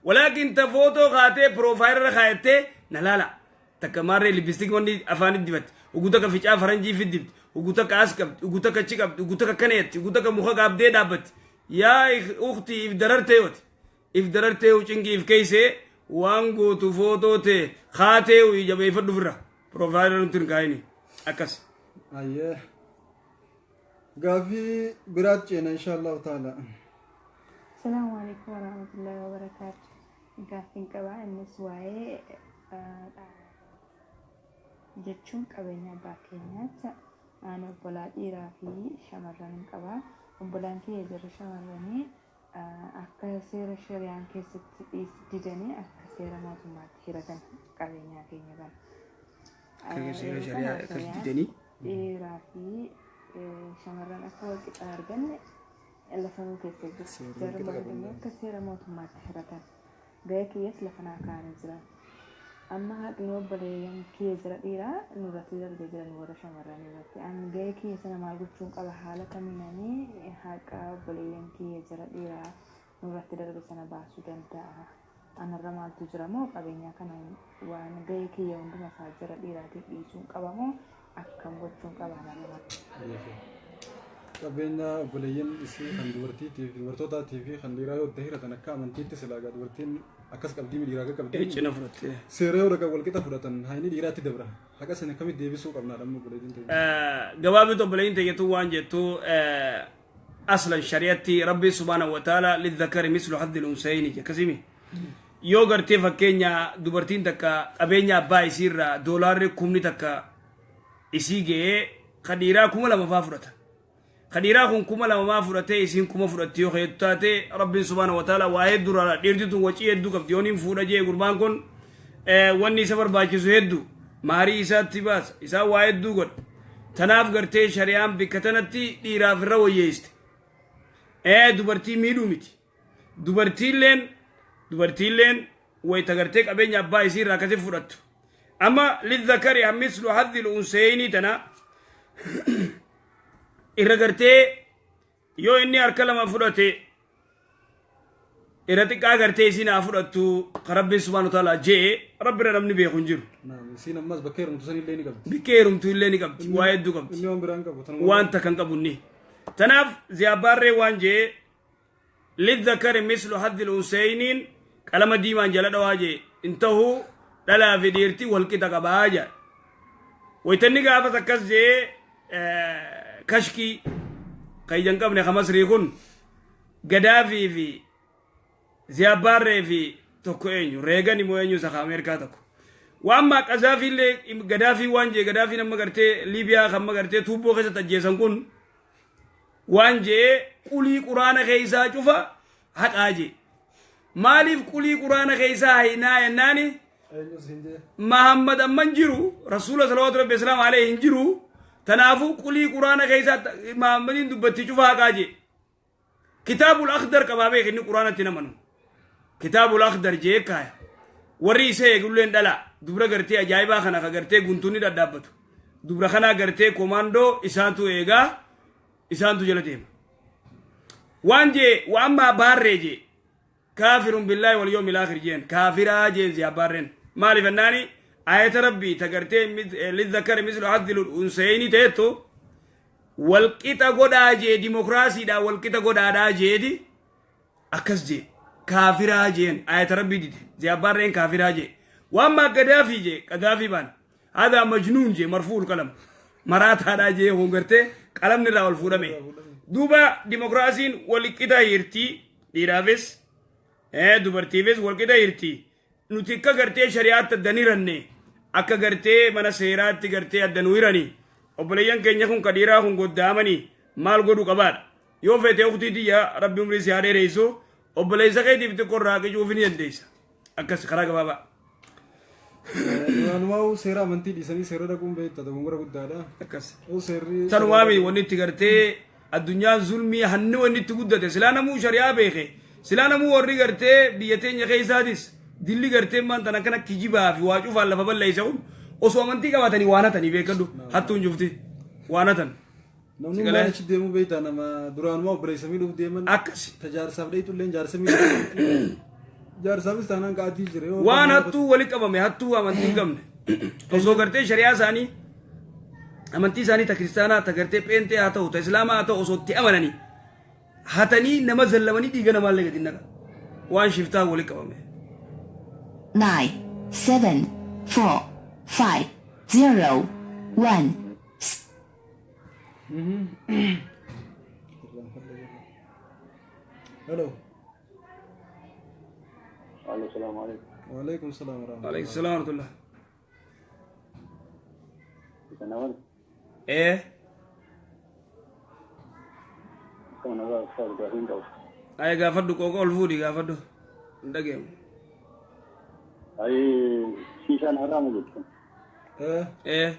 Walaakin ta footoo kaatee piroofaayila irra kaayattee na laala. Takka maarree lipstick wanni afaanitti dibatte. Ugu takka ficaa faranjii fiddibdi. Ugu takka as qabdi. Ugu takka achi qabdi. Ugu takka akkana jetti. Ugu takka muka qaabdee dhaabbatti. Yaa ukti if darartee yooti. If darartee cinqii if keeysee waan gootu footoo tee kaatee uyi jabeeffadhu firra. Piroofaayila nutti hin kaayini. Akkas. Ayyee. Gaaffii biraatti ceena insha Allahu ta'ala. Asalaamu alaikum warahmatullahi wabarakaatu. Gaaffiin qabaa innis waa'ee jechuun qabeenya abbaa keenyaatti ani obbolaa dhiiraa fi shamarran qaba. Obbolaan kiyya jarri shamarranii akka seera shari'aan keessatti didanii akka seera mootummaatti hiratan qabeenyaa keenya kana. Akka seera shari'aa akkas didanii? Dhiiraa fi shamarran akka wal qixa arganne lafa nuu keessa jiru. Jarri immoo akka seera mootummaatti hiratan. Gahee kiyyas lafa naa kaa'anii jiran. Amma haqni obboleeyyan kiyya jira dhiiraa nurratti darbee jiran warra shamarranii irratti. Ani gahee kiyya sana maal gochuun qaba haala kamiinanii haqa obboleeyyan kiyya jira dhiiraa nurratti darbe sana baasuu danda'a. Anarra maaltu jira moo qabeenyaa kana waan gahee kiyya hunduma isaa jira dhiiraatiif dhiisuun qaba moo akkam gochuun qaba anarra maal? Qabeenya obboleeyyan isii kan dubartiitii fi dubartootaatii fi kan dhiiraa yoo itti hiratan akka amantiitti silaa egaa dubartiin akkas qabdii mi dhiiraa akka qabdii Cina fudhattee. Seera yoo dhaqan walqixa fudhatan hayni dhiiraatti dabra haqa sana akkamitti deebisuu qabnaa dhamma obboleeyyiin teenya. Gabaabintu obboleeyyiin teenya waan jettu aslan shari'atti rabbi subhaanahu wa ta'ala lizzakari mislu haddil unsayni jedha akkasimi yoo gartee fakkeenya dubartiin takka qabeenya abbaa isiirraa doolaarri 10,000 isii ga'ee ka dhiiraa 2,000 faa fudhata. Ka dhiiraa kun 2000 maa fudhatee isiin 1000 fudhatti yoo keetu taate, Rabbiin subhaanahu wa ta'ala waa hedduu irraa dhiirti tun wacii hedduu qabdi. Yooniin fuudha jee gurbaan kun wanni isa barbaachisu hedduu maarii isaatti baasa, isaa waa hedduu godha. Tanaaf gartee shari'aan bikka tanatti dhiiraaf irra wayyeessite. Dubartii miidhuu miti. Dubartiilleen wayta gartee qabeenya abbaa isii irraa akkasi fudhattu. Amma lizzakari mislu hazzil unsayni tana irra gartee yoo inni harka lama fudhate, irra xiqqaa gartee isiin haa fudhattu ka Rabbiin subhaanahu wa ta'ala jee, Rabbirra namni beeku hin jiru. Naam, isiin ammas bakka heerumtu sanillee ni qabdi. Bakka heerumtu illee ni qabdi, waa hedduu qabdi. Inni waan biraan qabu. Tanuma. Waan takka hin qabu inni. Tanaaf ziyaabbaarree waan jee lizzakari mislu hazzil unsayniin qalama diimaan jala dhawaa jee hin tahuu, dhalaa fi dhiirti wal qixa qabaa jedha. Waytanni gaafas akkas jee kashkii kan ija hin qabne ka Masrii kun, Gadaafii fi Ziyaabbaarree fi tokko eenyu Reegan immoo eenyu isa ka Ameerikaa tokko. Waan maa Qazaafii illee Gadaafii waan jee, Gadaafiin amma gartee Liibiyaa kan amma gartee tuubboo keessatti ajjeesan kun waan jee qulii quraana keessaa cufa haqaa jee. Maaliif qulii quraana keessaa haynaa jennaani? Eenyus hin jee. Mahammad amma hin jiru, Rasuula salawaatu rabbi islaam alayhi hin jiru, tanaafuu qulii quraana keessaa Mahammadiin dubbatti cufa haqaa jee. Kitaabul akhdar qabaa beek, inni quraanatti namanu. Kitaabul akhdar jee kaaya. Warri isa eegulleen dhala dubra gartee ajaa'ibaa kana ka gartee guntuunni dhadhaabbatu. Dubra kanaa gartee komaandoo isaantu eegaa, isaantu jala deema. Waan jee waan maa baarree jee kaafirun billaahi wal yoomil aakhir jeen, kaafiraa jeen ziyaa baarreen. Maaliif ennaani ayata Rabbii ta gartee lizzakari mislu hazzil unsayni teettu walqixa godhaa jee, dimokiraasiidhaa walqixa godhaadhaa jeeti akkas jee kaafiraa jeen, ayata Rabbii dide ziyaa baarreen kaafiraa jee. Waan maa Gadaafii jee, Qadaafii baan hadaa majnuun jee, marfuul qalam maraataadhaa jee, kun gartee qalamni irraa ol fuudhame. Duuba dimokiraasiin walqixa hirtii, dhiiraafis dubartiifis walqixa hirtii. Nuti akka gartee shari'aatti adda hin hiranne, akka gartee mana seeraatti gartee adda nu hirani. Obboleeyyan keenya kun ka dhiiraa kun goddaamanii maal godhu qabaadha? Yoo feete uktii tiyya, Rabbi umrii si haa dheeressu, obboleessa keetiif xiqqoo irraa qicuuf ni dandeessa. Akkas karaa gabaabaa. Duraanumaa seera amantii dhiisanii seera dhaquun beekta dogongora guddaadha. Akkas. Oo seerri. Sanumaami wanni itti gartee addunyaan zulmii hanni wanni itti guddate. Silaa namuu shari'aa beeke, silaa namuu warri gartee biyya teenya keessaatis dilli gartee maan tan akkana kijibaa fi waa cufaan lafa balleessa kun osoo amantii qabaatanii waan hatanii beekadhu, hattuun jufti waan hatan. Namni Si galee? maal achi deemuu beektaa, nama duraanumaa obboleessa miidhuuf deeman. Akkasi. Tajaarsaaf dheeytu illee jaarsa miidhuuf. Jaarsaafis taanaan qaatii jira. Yoo waan hattuu wali qabame, hattuu amantii hin qabne, osoo gartee shari'aa isaanii, amantii isaanii ta kiristaanaa, ta gartee pheenxee haa ta'u, ta islaamaa haa ta'u, osoo itti amananii hatanii nama zallamanii dhiiga namaallee gadi naqa waan shiftaa wali qabame. 9, 7, 4, 5, 0, 1. Hello. Alo, salaamu alaikum. Waalaikum salaam wa rahmatullahi. Alayhi salaam wa rahmatullah. Kana wal Ee. kana waa ustaaz, gaafiin qabu. Ay, gaafadhu, qooqa ol fuudhi gaafadhu, hin dhageemu. Ay, shiishaan haraama jechuun. Eh, Ee.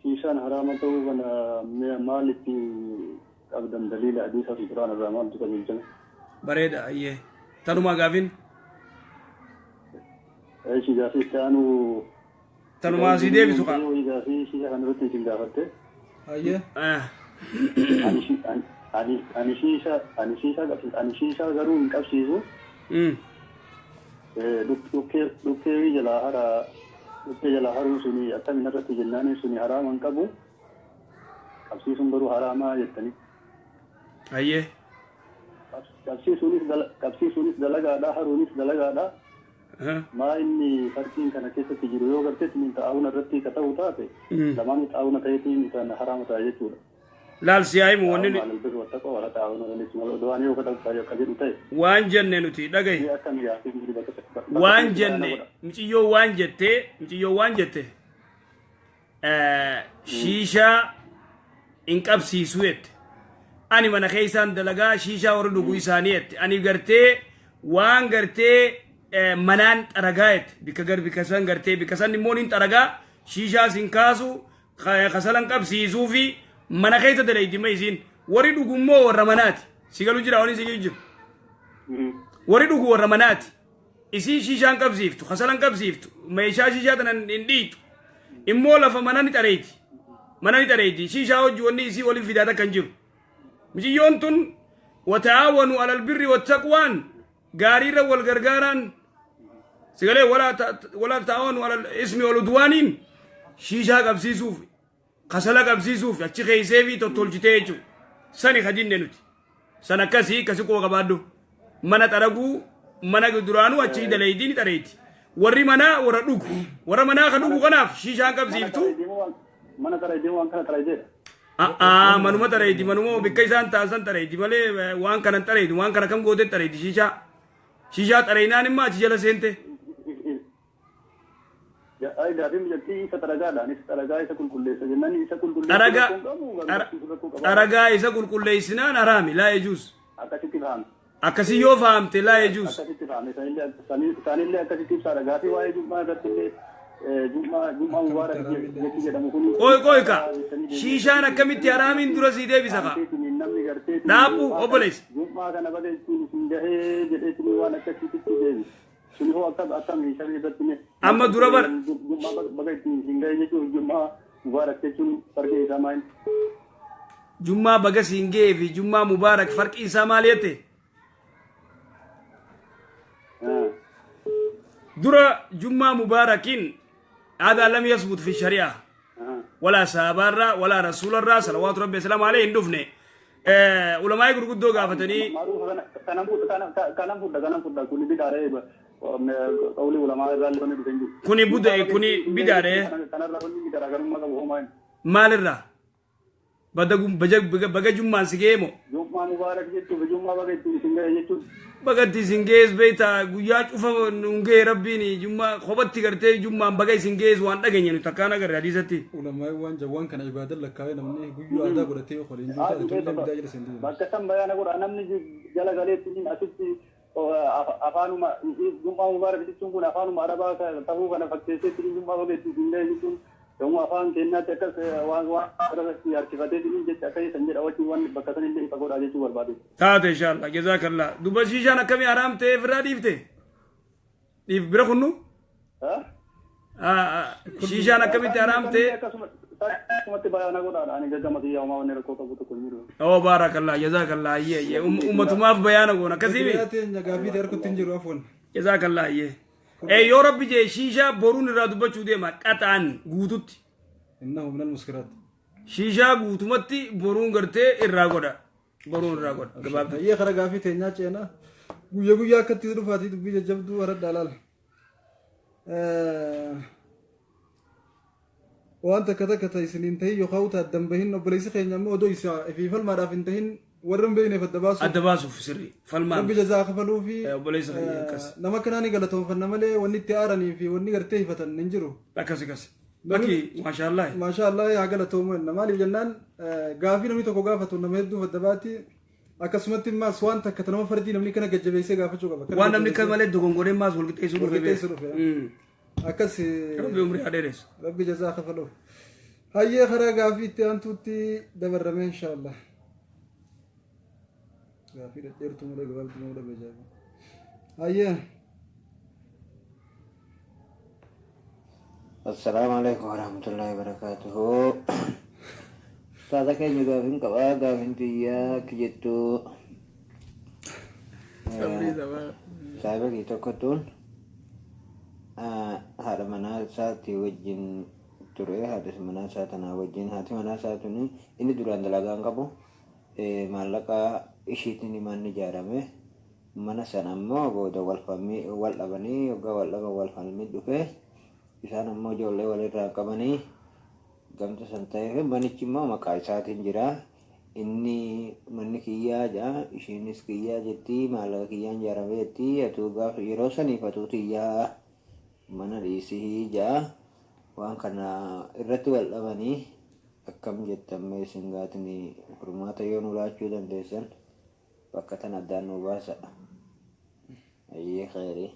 Shiishaan haraama ta'uu kana maalitti qabdan? Daliila hadiisa fi quraana irraa maaltu qajeelchame? Bareeda, ayyee, tanumaa gaafin? Eeshi, gaafii itti aanu. Tanumaa sii deebisu kaa. Gaafii shiisha kana irratti isin gaafatte. Ayyee. Ah. Ani shi- ani ani ani shiisha ani shiisha qabsiisu, ani shiishaa garuu hin qabsiisu. Dhukkee jalaa hara, dhukkee jalaa haruu suni akkamiin irratti jennaani, suni haraama hin qabu. Qabsiisuun garuu haraamaa jettanii. Ayyee. Qabsiisuunis dalagaadha, haruunis dalagaadha. Ah. Maa inni farqiin kana keessatti jiru yoo gartee sinin xaa'uuna irratti ka ta'u taate, lamaanuu xaa'uuna ta'eetiin kan haraama ta'a jechuudha. Laal, si haa himu wanni Ta'aawunu alal birri wattaqwa wala ta'aawunu alal ismi wal udwaan yoo ka ta'u taate akka jedhu ta'e. Waan jenne nuti dhagahi. Mee akkam gaafii jiru bakka Waan sanitti jenne baana godha. Miciyyoo waan jette, miciyyoo waan jette, shiishaa Hin qabsiisu jette. Ani mana keessaan dalagaa, shiishaa warra dhuguu isaanii jette. Ani gartee waan gartee manaan xaragaa jette. Bikka gar bikka san gartee bikka san immoo hin xaragaa, shiishaas hin kaasu, kasalan qabsiisuu fi mana keessa dalayti ma isiin. Warri dhugu immoo warra manaati. Si galu jira wani si jiru. Warri dhugu warra manaati. Isiin shiishaan qabsiiftu, kasalan qabsiiftu, meeshaa shiishaa tanan hin dhiitu. Immoo lafa mana ni xareeti. Mana ni xareeti. Shiishaa hojii wanni isii waliin fidaa takka hin jiru. Miciyyoon tun وتعاونوا على البر والتقوى gaariirra wal gargaaraan sigalee ولا تعاونوا على الإثم والعدوان shiishaa qabsiisuuf, kasala qabsiisuuf achi keeysee fi tottolchitee jechuudha. Sani kadinne nuti. San akkasii akkasi quba qabaadhu. Mana xaraguu, mana duraanuu achi daleeydii ni xareeti. Warri manaa warra dhugu. Warra manaa kan dhugu kanaaf shiishaan qabsiiftu. Mana xareedee waan kana xareedeedha. A'aa, manuma xareeti, manuma bikka isaan taasisan xareeti malee waan kanan xareeti, waan kana kam gootee xareeti shiishaa. Shiishaa xareynaan immoo achi jala seente. Ay, gaafii mijattii isa xaragaadha. Isa xaragaa, isa qulqulleessa jennaan, isa qulqulleessa Xaragaa rakkoo hin qabu, garuu rakkoo qaba. Xaragaa isa qulqulleessinaan haraami, لا يجوز. Akkasitti fahame. Akkasii yoo fahamte لا يجوز. Akkasitti fahame. Isaanillee akkasitti ibsaadha. Gaafii waa'ee jummaa irratti illee jummaa mubaarak jechi jedhamu kun. Qoy qoy ka, shiishaan akkamitti haraamiin dura sii deebisa ka. Namni gartee Dhaabbu obboleessa. Jummaa kana baga ittiin isin gahee jedheetiin waan akkasitti deebi. Sun hoo akkam akkamii sharri irratti ne. Amma dura bar Jummaa baga ittiin isin gahee jechuun jummaa mubaarak jechuun farqi isaa maali? Jummaa baga siin gahee fi jummaa mubaarak farqi isaa maali jette? Dura jummaa mubaarakiin هذا لم يثبت في الشريعة، ولا sahabaarraa ولا rasuularraa صلوات ربي وسلامه عليه hin dhufne. Ulamaa'ii gurguddoo gaafatanii. Kanan fudha, kanan fudha, kuni bidaaree qawlii ulamaa irraa illee wanni dhufe hin jiru. Kuni buda, kuni bidaaree. Kanarraa wanni garaagarummaa qabu homaa hin. Maalirraa? Baga jummaan si ga'ee moo? Jummaa mubaarak jechuuf jummaa baga ittiin isin ga'e jechuun. Bagatti isin ga'ees beektaa, guyyaa cufa nuun ga'e rabbiin, jummaa kophatti gartee jummaan baga isin ga'ees waan dhageenye nuti akkaan agarre hadiisatti. Ulamaa waan jawwaan kana ibaadan lakkaa'ee namni guyyuu aadaa godhatee waliin jiru taate tollee bidaa jala seentii. Bakka san bayaana godha, namni jala galeetti asitti afaanuma jummaa mubaarak jechuun kun afaanuma arabaa ta'uu kana fakkeesseetti jummaa baga ittiin isin ga'e jechuun yommuu afaan keenyaatti akkas waan irratti harkifatee jecha akka san jedha wajjin waan bakka san illee ifa godhaa jechuu barbaade. Taate inshallah, جزاك الله. Duba shiishaan akkamii haraam ta'ee ofirraa dhiifte? Dhiif bira kunnu? Shiishaan akkamitti haraam ta'e? Akkasumatti bayaana godhaadha. Ani gaggama kiyyaa homaa wanni rakkoo qabu tokko hin jiru. Oo, بارك الله، جزاك الله. Ayyee ayyee, ummatumaaf bayaana goona akkasii. Biyya teenya gaafii ta'e harkutti hin jiru, afoon. جزاك الله. Ayyee. Ee, yoo rabbi jee shiishaa boruun irraa dubbachuu deema qaxaan guututti. إنه من المسكرات. Shiishaa guutumatti boruun gartee irraa godha. Boruun irraa godha. Gabaabduu. Ayyee, kara gaafii teenyaa ceena. Guyyaa guyyaa akkatti dhufaatii dubbii jajjabduu haradhaa laala. Waan takka takka ta'e isiniin tahin yookaan ta'e addan bahin, obboleessi keenya ammoo odoo isaa ifii falmaadhaaf hin tahin warra hin beekneef adda baasuuf. Adda baasuuf sirrii. Falmaan. Rabbi jazaa kafaluu fi Obboleessa keenya akkas. Nama akkanaa ni galatoonfanna malee wanni itti aaranii fi wanni gartee hifatan hin jiru. Akkas akkas. Bakki maashaallah. Maashaa Allah, haa galatoomu jenna. Maaliif jennaan, gaafii namni tokko gaafatu nama hedduuf adda baati. Akkasumatti immaas waan takka nama fardii namni kana gajjabeessee gaafachuu qaba. Waan namni kan malee dogongoree maas wal qixxeessuu dhufe. Wal qixxeessuu dhufe. Akkas. Rabbi umrii haa dheeressu. Rabbi jazaa kafaluuf. Hayyee, karaa gaafii itti aantuutti dabarrame inshaallah. Gaafii dhedheertuu malee gabaabduu nama dhabe ajaa'iba. Hayyee. السلام عليكم ورحمة الله وبركاته. Ustaaza keenya, gaafin qabaa. Gaafin tiyyaa akka jettu, saahiba kee tokkotuun haadha manaa isaatti wajjin ture. Haadha manaa isaa tanaa wajjin, haati manaa isaa tuni inni duraan dalagaa hin qabu, maallaqa ishiitiin manni ijaarame. Mana sana ammoo booda wal falmii wal dhabanii, yoggaa wal dhaban wal falmii dhufe. Isaan ammoo ijoollee walirraa qabanii gamta san ta'eef manichi immoo maqaa isaatiin jira. Inni manni kiyyaa jaa, ishiinis kiyyaa jetti, maallaqa kiyyaan ijaarame jetti. Atuu gaafa yeroo saniif atuu tiyyaa mana dhiisii jaa. Waan kana irratti wal dhabanii. Akkam jettan mee isin gaatini furmaata yoo nu laachuu dandeessan bakka tana addaan nu baasa. Ayyee kheyrii.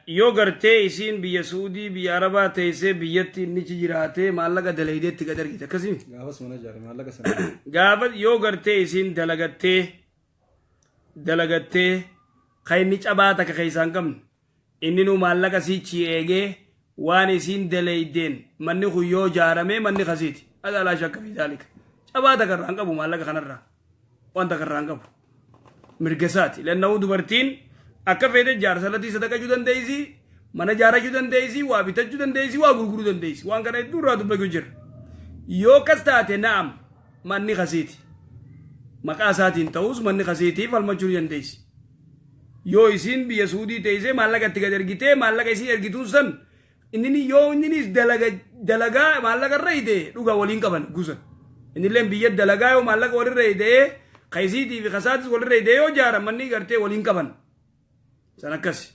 Yoo gartee isiin biyya Suudii, biyya Arabaa teessee, biyyatti innichi jiraatee maallaqa dalaydeetti gad ergite, akkasii? Gaafas mana ijaare maallaqa sana. Gaafa yoo gartee isiin dalagattee dalagattee, kan inni cabaa takka keessaa hin qabne, inni nu maallaqa siichi eegee waan isiin dalaydeen manni kun yoo ijaarame, manni kasiiti. Hada laa shakka fi daalika. Cabaa takka irraa hin qabu, maallaqa kanarraa waan takka irraa hin qabu. Mirga isaati. Lanna'uu dubartiin akka feete jaarsa latii sadaqachuu dandeessi, mana ijaarrachuu dandeessi, waa bitachuu dandeessi, waa gurguruu dandeessi. Waan kana hedduu irraa dubbachuu jira. Yoo akkas taate, na'am, manni kasiiti. Maqaa isaatiin ta'us manni kasiitii falmachuu ni dandeessi. Yoo isiin biyya Suudii teessee maallaqa itti gad ergitee, maallaqa isiin ergituun san inni yoo inninis dalaga dalagaa maallaqa irra hidee dhugaa waliin qaban gusan. Innilleen biyya dalagaa yoo maallaqa walirra hidee, ka isiitii fi kasaatis walirra hidee yoo jaaran, manni gartee waliin qaban. San akkasi.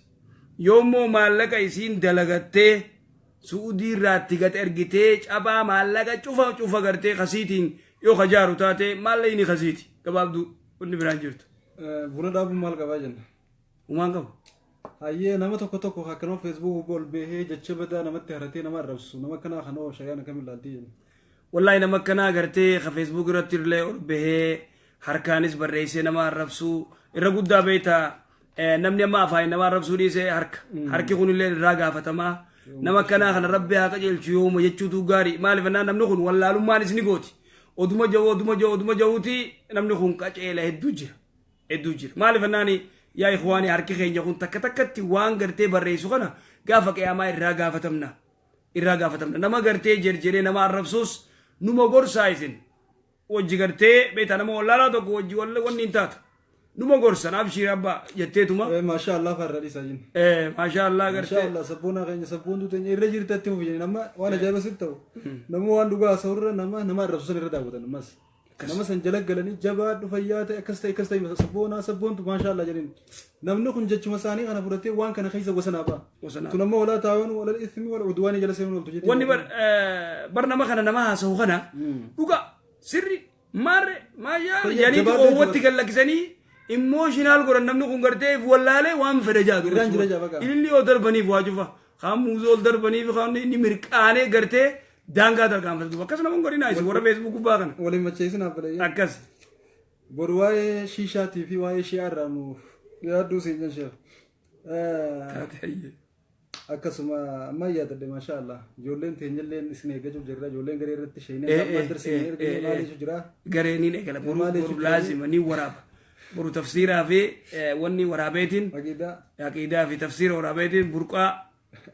Yoo immoo maallaqa isiin dalagattee Suudii irraa itti gad ergitee, cabaa maallaqa cufa cufa gartee kasiitiin yoo ka jaaru taate, maallaqni kasiiti. Gabaabduu wanni biraan jirtu. Buna dhaabuun maal qabaa jenna? Humaan qabu. Hayyee, nama tokko tokko akkanuma Facebook ol bahee jecha badaa namatti haratee nama arrabsu, nama akkanaa kanoo shari'aan akkamiin ilaaltii jenna? Wallaahi, nama akkanaa gartee ka Facebook irratti illee ol bahee harkaanis barreessee nama arrabsuu irra guddaa beektaa, namni amma afaan nama arrabsuu dhiisee harka harki kunillee irraa gaafatamaa. Nama akkanaa kana Rabbi haa qajeelchu yooma jechuutu gaarii. Maaliif jennaan, namni kun wallaalummaanis ni gooti. Oduma ja'u, oduma ja'u, oduma ja'uuti namni kun qaceela. Hedduu jira, hedduu jira. Maaliif jennaan, yaa ikhwaanii, harki keenya kun takka takkatti waan gartee barreessu kana gaafa qiyaamaa irraa gaafatamna, irraa gaafatamna. Nama gartee jerjeree nama arrabsuus numa gorsaa isin wajji gartee beektaa, nama wallaalaa tokko wajji wanni hin taatu, numa gorsan, abshiir abbaa jetteetuma. Maashaa Allah farra dhiisaa jenna. Maashaa Allah Maashaa gartee. Allah, sabboonaa keenya, sabboontuu teenya irra jirtatti fufi jenna. Nama waan ajaa'iba sitti ta'u, nama waan dhugaa haasa'urra nama nama arrabsu san irra daawwatan ammas. Nama san jala galanii jabaa dhufayyaa ta'e, akkas ta'e, akkas ta'e, sabboonaa, sabboontu, maashaa Allah jedhani. Namni kun jechuma isaanii kana fudhatee waan kana keessa wasanaa ba'a. Wasanaa. Tun ammoo walaa taa'uun walal ismi wal udwaanii jala seenuun ooltu jettee. Wanni bar nama kana nama haasa'u kana dhuga sirri maarre maayyaa Fayyaa jedhaniitu jabaadhee oowwatti jira. gallakkisanii emotional godhan. Namni kun gartee if wallaalee waan fedhe jaatu. Irraan jira jaba qaba. Ililli yoo darbaniif waa cufa kaan muuzoo ol darbaniif kaan inni mirqaanee gartee daangaa tarkaanfatu. Akkas nama hin godhinaa isin warra Facebook gubbaa kana. Waliin macheessinaaf balay'ee. Akkas. Boru waa'ee shiishaatii fi waa'ee shi'aa irraa nuuf dhiyaadhuu siin jenna, sheekh. Taate, hayyee. Akkasuma amma yaadadhe, maashaa Allah, ijoolleen teenyalleen isin eeggachuuf jirra. Ijoolleen garee irratti sheenee amma darsii ergine maaliitu jira? Gareeniin eegala boru. Maal boru jechuudha? Laazima ni waraaba boru, tafsiiraa fi wanni waraabeetiin. Aqiidaa. Aqiidaa fi tafsiira waraabeetiin, burqaa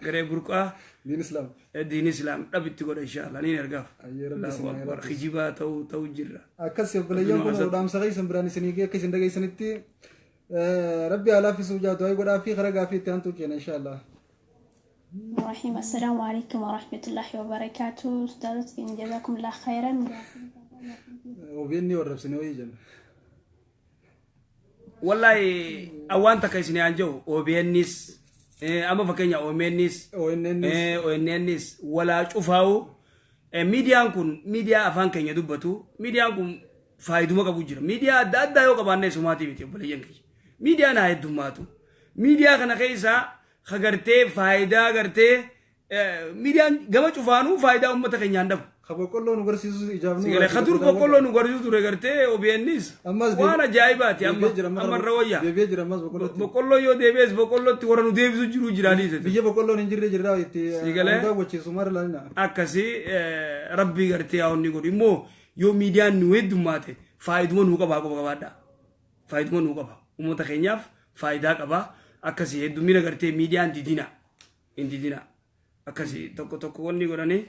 garee burqaa. Diin Islaam. Diin Islaam dhabitti godha, insha Allah niin ergaaf. Ayyee, Rabbi Allahu isin haa akbar. laaffisu. Kijibaa ta'uu jirra. Akkas obboleeyyan kun dhaamsa keessan biraan isinii ga'e, akka isin dhageessanitti Rabbi haa laaffisuuf jaatu haa godhaa fi karaa gaafii itti aantuu keena, insha Allah. الرحيم. السلام عليكم ورحمة الله وبركاته. أستاذتي، جزاكم الله خيرا. OBN warrabsine wayii jenna. Wallahi, awwaan takka isin aan jiru, OBNs amma fakkeenya OMNs, ONNs. ONNs walaa cufaa'u, miidiyaan kun miidiyaa afaan keenya dubbatu, miidiyaan kun faayiduma qabu jira. Miidiyaa adda addaa yoo qabaanne sumaatii miti, obboleeyyan kiyya. Miidiyaan haa heddummaatu. Miidiyaa kana keessaa ka gartee faayidaa gartee miidiyaan gama cufaanuu faayidaa uummata keenyaan dhabu. Ka boqqolloo nu garsiisu ijaaf nu Sigale ka dur boqqolloo nu garsiisu ture gartee OBNs Ammas waan ajaa'ibaati amma. Deebi'ee jira. Amma irra wayya. Deebi'ee jira ammas boqqollootti. Boqqolloo yoo deebi'es boqqollootti warra nu deebisu jiru jiraaniis. Biyya boqqolloon hin jirre jirra itti Sigalee. nu daawwachiisu mara laalina. Akkasii Rabbii gartee haa onni godhu. Immoo yoo miidiyaan nu heddummaate faayiduma nuu qabaa qofa qabaadha. Faayiduma nuu qaba. Uummata keenyaaf faayidaa qaba. Akkasii heddumina gartee miidiyaan didina. Hin didina. Akkasii tokko tokko wanni godhanii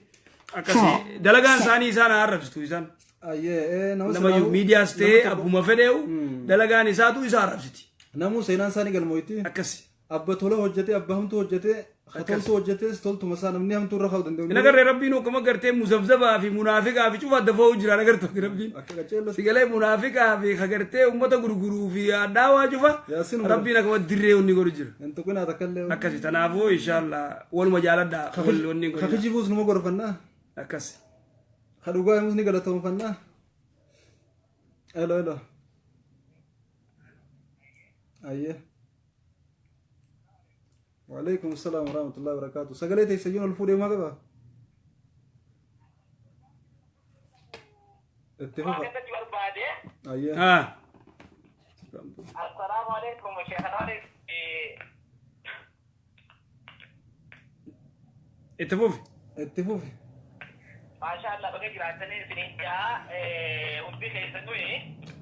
akkasii dalagaan isaanii isaan haa arrabsitu isaan. Ayyee, nama Nama silaahu- miidiyaas ta'ee nama tokko- abbuma fedheewu dalagaan isaatu isa arrabsiti. Namuu seenaan isaanii galmooyti. Akkasi. Abba tola hojjetee, abba hamtuu hojjetee, toltuu hojjetees toltuma isaa namni hamtuu irra kaa'uu danda'u. Hin agarree Rabbiin akkuma gartee muzabzabaa fi munaafiqaa fi cufa adda fa'uu jira agartu Rabbiin. Akka qaceellotti. Sigalee munaafiqaa fi kagartee uummata gurguruu fi addaawaa cufa Yaasin Rabbiin akkuma dirree wanni godhu jira. Hin tuqinaa takkallee. Akkasi, tanaafuu inshallah waluma jaaladhaa wal wanni godhu. Kakijibuus numa gorfannaa. Akkas. Ka dhugaa himus ni galatoomfanna. Hello, hello. Ayyee. Waalaikum salaam warahmatullahi wabarakatuh. Sagalee teessayyuun ol fuudhee maa qaba? Itti fufa. Ayyee. Ah. Assalaamu alaikum Sheekh Itti fufi. Itti fufi. Maashaa Allah, baga jiraatanii isiniin jaa hundi keessanuu.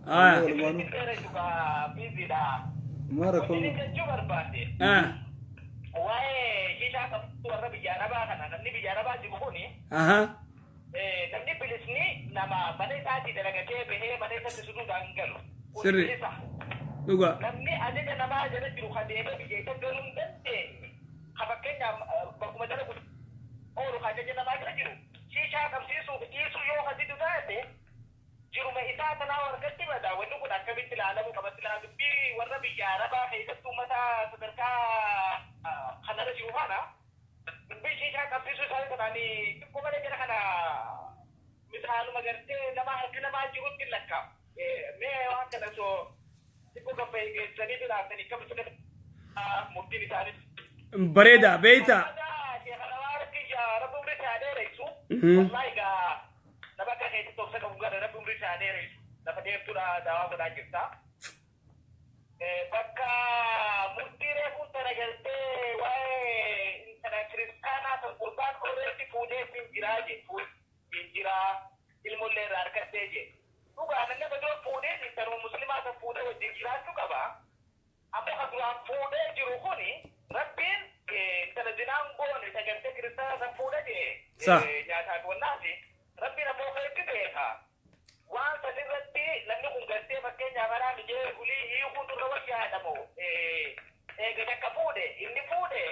Ah. Walumaanuu. Dheeressugaa biiziidha. Maa rakkoon Wanni jechuu barbaade. Ah. Waa'ee shishaa qabdu warra biyya Arabaa kana, namni biyya Arabaa jiru kuni Aha. namni bilisni nama mana isaatii dalagatee bahee mana isatti suduudhaan hin galu. Kun Sirri. bilisa. Dhugaa. Namni ajaja namaa jala jiru kan deemee biyya isa galuu hin dandeenye. Ka fakkeenyaaf bakkuma dalagu oolu kan ajaja namaa jala jiru. Shishaa qabsiisuuf dhiisuu yoo kan didu taate, jiruma isaa tanaa harkatti bada. Wanni kun akkamitti ilaalamuu qaba? Silaa dubbii warra biyya Arabaa keessattuu uummata sadarkaa kanarra jiru kana, dubbii shishaa qabsiisuu isaanii kanaan xiqqoo malee jara kana misaaluma gartee nama harka namaa jirutti lakkaa'u. Mee waan kana osoo xiqqoo gabba geessanii ilaaltanii akkamitti murtiin isaanii. Bareeda beeyta. Rabbi umrii isaa dheeressu. Wallahi gaa, nama akka keetti obsa qabu gara Rabbi umrii isaa dheeressu. Lafa deemtuudha daawaa godhaa jirta. Bakka murtii reefuun tana galtee waa'ee intala kiristaanaa san, gurbaan oreetti fuudhee siin jiraa je, siin jiraa, ilmollee irraa harkattee je. Dhugaa, namni akka dura fuudhee intaluma muslimaa san fuudhee wajjin jiraachuu qaba. Amma ka duraan fuudhee jiru kuni, Rabbiin intala zinaan goone isa gartee kiristaanaa san fuudhee jee nyaataaf wannaafi Rabbiin ammoo keetti beeka. Waan san irratti namni kun gartee fakkeenyaaf haraa mijee hulii hiikuu dura wayyaadhamu, eega takka fuudhe inni fuudhe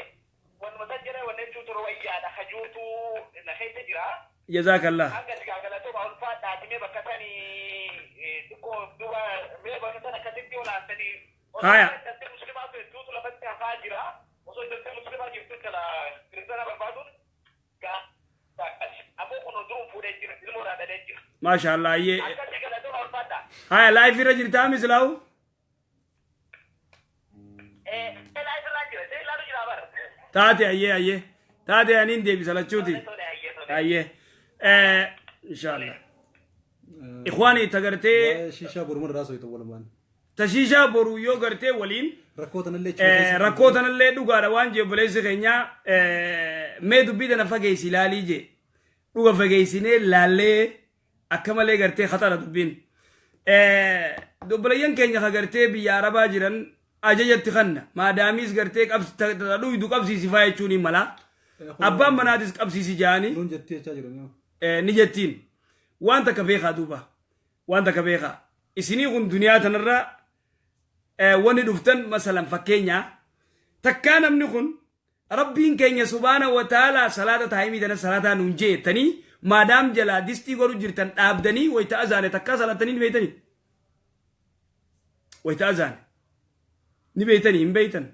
wanuma san jedhee wanne jechuu dura wayyaadha hajuutu na keessa jira. Jazaakallah. Hanga si galatuma ulfaadhaati. Mee bakka sanii xiqqoo duuba, mee bakka san akkasitti olaansanii. Haya. Intalti muslimaa hedduutu lafatti hafaa jira. Osoo intalti muslimaa jirtu intala kiristaanaa barbaaduun gaa ammoo kun duruun fuudhee jira, ilmoodhaa dhalee jira. Maasha Allah, ayyee. Akkasii, galatuma ulfaadha. Haya, live irra jirtaa misilaawu? Live irraa jira, see ilaalu jira bara. Taate, ayyee ayyee. Taate, aniin deebisa lachuuti. Ayyee. Inshallah. Ikhwaani, tagartee Waa'ee shishaa boruma irraa soyitu walumaan. Tashiishaa boruu yoo gartee waliin Rakkoo tanallee rakkoo tanallee dhugaadha waan jee obboleessi keenya, mee dubbii tana fageessi ilaalii jee, dhuga fageessinee laallee akka malee gartee khatara dubbiin. Obboleeyyan keenya ka gartee biyya Arabaa jiran ajajatti kanna maadaamiis gartee dhuydu qabsiisifaa jechuun hin mala. Abbaan manaatis qabsiisi jaanii. Nuun jettee jechaa jiran. Ni jettiin. Waan takka beekaa duuba, waan takka beekaa, isinii kun duniyaa tanarra wanni dhuftan, masalan fakkeenyaa takkaa namni kun Rabbiin keenya subhaana wa ta'ala salaata taayimii tana salaataa nuun jeettanii maadaam jalaa distii godhu jirtan dhaabdanii wayita azaane takkaa salaatanii ni beeytanii, wayita azaane ni beeytanii hin beeytan.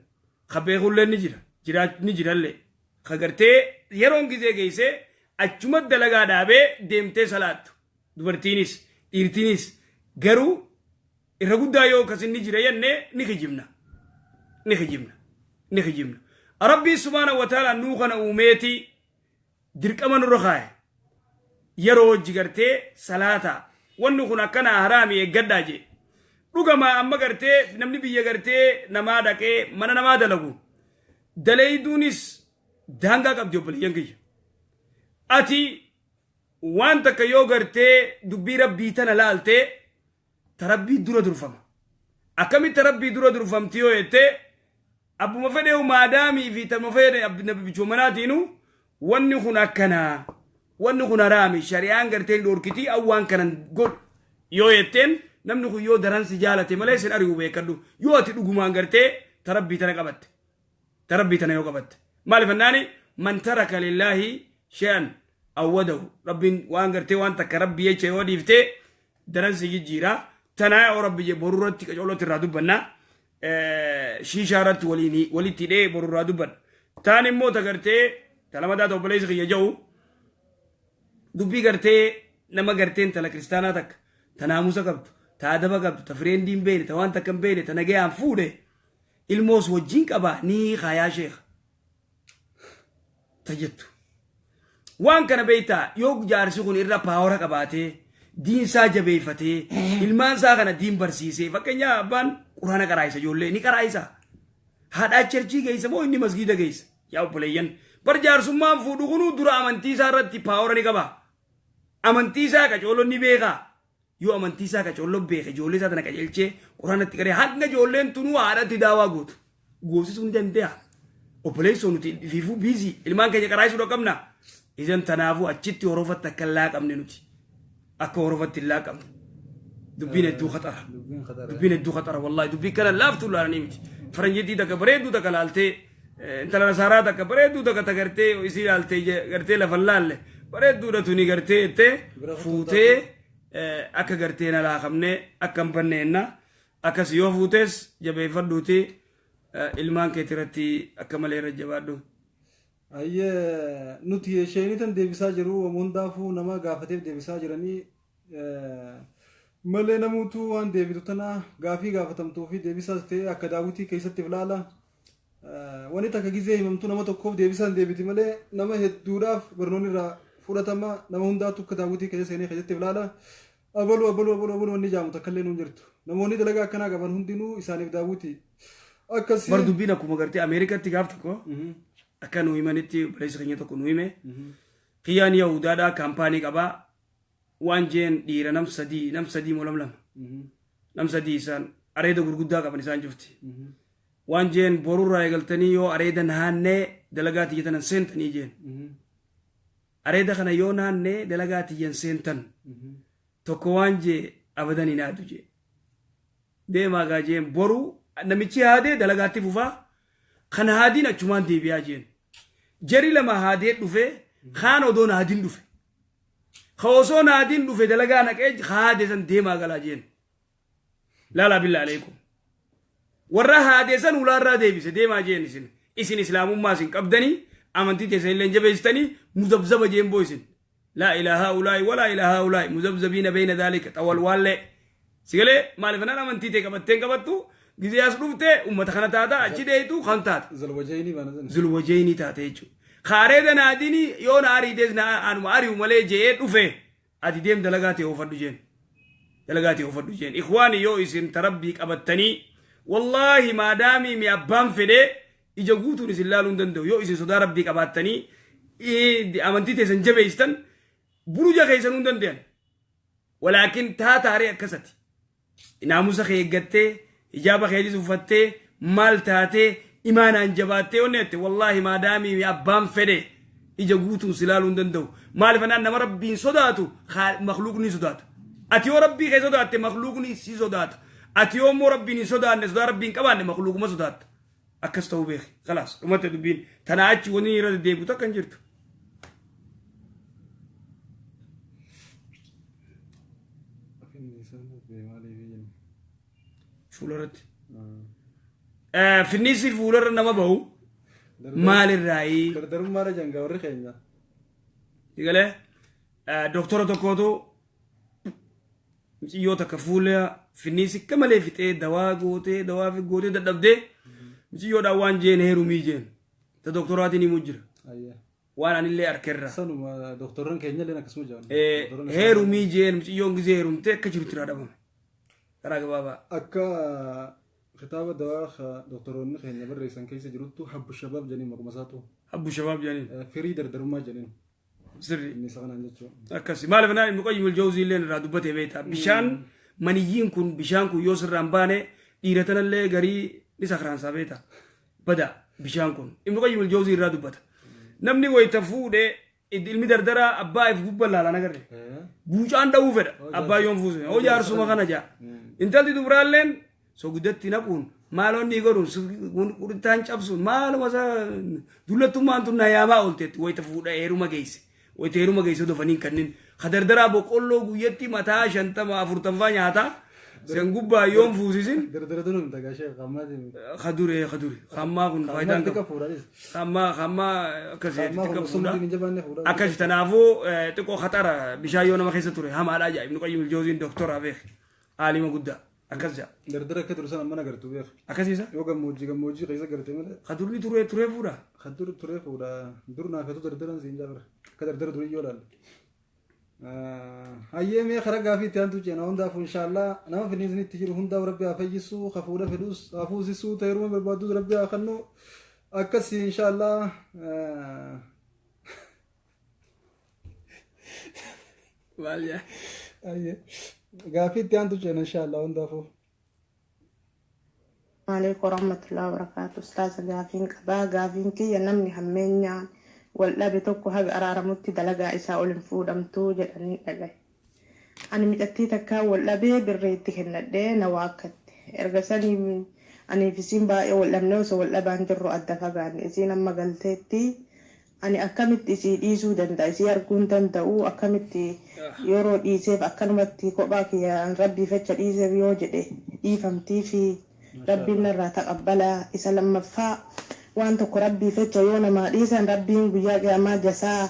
Ka beekullee ni jira, jira ni jirallee, ka gartee yeroon gizee geessee achuma dalagaa dhaabee deemtee salaattu, dubartiinis dhiirtiinis. Garuu irra guddaa yoo akkasin ni jira jennee ni kijibna, ni kijibna, ni kijibna. Rabbiin subhaana wa ta'ala nuu kana uumeeti dirqama nurra kaaye yeroo hojii gartee salaata. Wanni kun akkana haraami, eeggadhaa jee. Dhugama, amma gartee namni biyya gartee namaa dhaqee mana namaa dalagu, daleeyduunis daangaa qabdi. Obboleeyyan kiyya, ati waan takka yoo gartee dubbii Rabbii tana laaltee, ta Rabbii dura durfama. Akkamitti Rabbii dura durfamti yoo jettee, abbuma fedhe maadaamii fi tama fedhe bichuu manaatiinu wanni kun akkanaa, wanni kun haraami, shari'aan gartee dhorkitii, awwaan kanan godhu yoo jetteen, namni kun yoo daran si jaalate malee sin ari'u, beekadhu. Yoo ati dhugumaan gartee ta Rabbii tana qabatte, ta Rabbii tana yoo qabatte, maaliif annaani man taraka lillaahi shay'an awwadahu. Rabbiin waan gartee waan takka Rabbii jecha yoo dhiiftee daran si jijjiira. Tanaa yoo Rabbi je boru irratti qacoolotti irraa dubbanna. Shiishaa irratti waliin walitti hidhee boru irraa dubbanna. Taan immoo ta gartee ta lamadaa ta obboleessi kiyya ja'u. Dubbii gartee nama gartee intala kiristaanaa takka ta naamusa qabdu, ta adaba qabdu, ta fireendii hin beekne, ta waan takka hin beekne, ta nagayaan fuudhe ilmoos wajjin qaba ni hiikaa yaa sheekha. Ta jettu. Waan kana beektaa yoo jaarsi kun irra paawara qabaatee diinsaa jabeeffatee ilmaan isaa kana diin barsiisee, fakkeenyaa abbaan quraana qaraayisa, ijoollee ni qaraayisa. Haadhaa churchii geessa moo inni masgiida geessa? Yaa obboleeyyan, bar jaarsummaan fuudhu kunuu dura amantii isaa irratti paawara ni qaba. Amantii isaa qacoolloon ni beeka. Yoo amantii isaa qacoolloon beeke, ijoollee isaa tana qajeelchee quraanatti qaree hanga ijoolleen tunuu haadhatti daawaa gootu goosisuu ni danda'a. Obboleessoo, nuti fiifuu busy ilmaan keenya qaraayisuu qabna. Idan tanaafuu achitti horofatti akka hin laaqamne, nuti akka horofatti hin laaqamne. Dubbiin hedduu khaxara. Dubbiin khaxara. Dubbiin hedduu khaxara, wallaahi dubbii kana laaftuu laalanii miti. Faranjiitii takka bareedduu takka laaltee, intala nasaaraa takka bareedduu takka tagartee isii laaltee gartee lafa laalle bareedduudha tuni gartee jettee fuutee, akka gartee na laaqamne akka hin banneenna. Akkas yoo fuutees jabeeffadhuuti ilmaan keetii irratti akka malee irra jabaadhu. Ayyee, nuti isheenii tan deebisaa jiru hundaafuu nama gaafateef deebisaa jiranii malee namuutu waan deebitu tana gaafii gaafatamtuu fi deebisaas ta'e akka daawwitii keessatti ilaala. Wanni takka gizee himamtu nama tokkoof deebisaan deebiti malee nama hedduudhaaf barnoonni irraa fudhatama, nama hundaatu akka daawwitii keessa seenee keessatti ilaala. Abaluu abaluu abaluu abaluu wanni jaamu takka illee nuun jirtu. Namoonni dalagaa akkanaa qaban hundinuu isaaniif daawwitii. Akkasii. Bar dubbiin akkuma gartee Ameerikaatti gaaf tokko akka nu himanitti, obboleessi keenya tokko nu hime. Kiyyaan Yahudaadhaa kaampaanii qabaa, waan jeen dhiira nam sadii, nam sadii moo nam lama, nam sadii, isaan areeda gurguddaa qaban isaan cufti. Waan jeen, borurraa eegaltanii yoo areeda naannee dalagaa tiyya tanan seentanii jeen. Areeda kana yoo naannee dalagaa tiyyan seentan. Tokko waan jee, abadan hin haadu jee. Deemaa gaa jeen, boru namichi haadee dalagaatti fufaa, kan haadiin achumaan deebi'aa jeen. Jari lama haadee dhufe, kaan odoon haadiin dhufe. Ka osoo haadiin dhufe dalagaa naqee haadee san deemaa galaa jeen. Laalaa, billaa aleekum. Warra haadee san ulaarraa deebise, deemaa jeen isin. Isin islaamummaa isin qabdanii amantii teessan illee jabeessitanii muzabzaba jeen boo isin. Laa ilaaha ulaayi walaa ilaaha ulaayi muzabzabiina beeyna daalika xawalwaallee. Sigalee maaliif naan amantii ta'e qabatteen qabattu gizee as dhufte ummata kana taata, achi deetu kan taata. Zalwajayni baana sana. Zulwajayni taate jechuudha. Kaareeda naadini yoo na ariitees na anuma ari'u malee je'ee dhufe, ati deem dalagaa ta'e oofadhu jeen. Dalagaa ta'e oofadhu jeen. Ikhwaani, yoo isin tarabbii qabattanii, wallaahi maadaamii mi abbaan fedhee ija guutuun isin laaluu hin danda'u. Yoo isin sodaa rabbii qabaattanii amantii teessan jabeessitan, buruja keessanuu hin danda'an. Walaakin taataaree akkasati. Naamusa kee eeggattee, hijaaba keetis uffattee, maal taatee, imaanaan jabaattee onnee jette, wallaahi maadaamii abbaan fedhe ija guutuun si laaluu hin danda'u. Maaliif anaan nama rabbiin sodaatu makluuqni sodaata. Ati yoo rabbii kee sodaatte makluuqni si sodaata. Ati yoo immoo rabbiin hin sodaanne, sodaa rabbiin qabaanne, makluuquma sodaatta. Akkas ta'uu beeki. Khalaas, dhumatti dubbiin. Tanaa achi wanni irra deddeebi'u takka hin jirtu. Fuularratti. Finniisi fuularra nama bahu maalirraayi? Dardarummaadha jangaa warri keenya. Galee doktora tokkootu muciyyoo takka fuula finniisi akka malee fixee, dawaa gootee dawaa fi gootee dadhabdee, muciyyoodhaan waan jeen, heerumii jeen. Ta doktoraatiin himuu jira. Waan anillee arkerra. Sanuma doktorran keenya illee akkasuma jedhan. Heerumii jeen, muciyyoon gizee heerumtee akka jirutti irraa dhabame. Karaa gabaabaa. Akka kitaaba dawaa doktoroonni keenya barreessan keessa jiruttu habbu shabaab jedhaniin maquma isaatu. Habbu shabaab jedhaniin. Firii dardarummaa jedhaniin. Sirri. Inni isa kanaan jechuudha. Akkasi. Maaliif naan Ibnu Qayyim al-Jawzii illee irraa dubbatee beektaa. Bishaan maniyyiin kun, bishaan kun yoo sirraan baane dhiira tanallee garii ni sakraansaa beektaa. Bada bishaan kun. Ibnu Qayyim al-Jawzii irraa dubbata. Namni wayita fuudhee ilmi dardaraa abbaa if gubba laalaan agarre. Buucaan dha'uu fedha. Abbaa yoon fuuse. Hoo jaarsuma kana jaa. Intalli dubraalleen soguddatti naquun maalonni godhuun qurixaan cabsuun maaluma isaa dullattummaan tun na yaamaa oolteetti wayita fuudha heeruma geesse. Wayita heeruma geesse dofaniin kanneen ka dardaraa boqqolloo guyyatti mataa 50 40 nyaataa. Sen gubbaa yoon fuusisin. Dardara durum tagaa sheekh ammaa. Kadure kadure hammaa kun faayidaan xiqqaa qabu. fuudhaanis. Hammaa hammaa akkasii Hammaa kun xiqqaa osoo fuudha. nuti hin jabaanne fuudhaa. Akkasi tanaafuu xiqqoo khaxara bishaan yoo nama keessa ture hamaadhaa jaa Ibnu Qayyim Jooziin doktoraa beek aalima guddaa akkas jaa. Dardara akka ture sana mana gartuu beek. Akkasiisa? Yoo gammoojjii gammoojjii keessa garte malee. Kadurri turee turee fuudha. Kadur turee fuudha. Dur naafatu dardaran siin jaabira. Akka dardara durii yoo ilaalle. Hayyee mee karaa gaafii itti aantu ceena hundaafuu inshaallah nama finiisni itti jiru hundaaf rabbi haa fayyisu ka fuudha fedhus haa fuusisuu ta'e heeruma barbaadus rabbi haa kennu akkasii inshaallah. Maal jaa? Hayyee gaafii itti aantu ceena inshaallah hundaafuu. Alaikum warahmatullahi wabarakatuh. Ustaaza gaafiin qabaa. Gaafiin kiyya namni hammeenyaan wal dhabe tokko haga araaramutti dalagaa isaa ol hin fuudhamtuu jedhanii dhagaye. Ani micattii takkaa wal dhabee birrii itti kennadhee na waakkatte. Erga sanii aniif isiin baay'ee wal dhabnee osoo wal dhabaan jirru adda fagaanne. Isiin amma galteetti ani akkamitti isii dhiisuu danda'a? Isii arguu hin danda'u. Akkamitti yeroo dhiiseef akkanumatti kophaa kiyyaan rabbiif jecha dhiiseef yoo jedhe dhiifamtii fi rabbiin narraa taqabbalaa. Isa lammaffaa waan tokko rabbiif jecha yoo namaa dhiisan rabbiin guyyaa qiyaamaa jasaa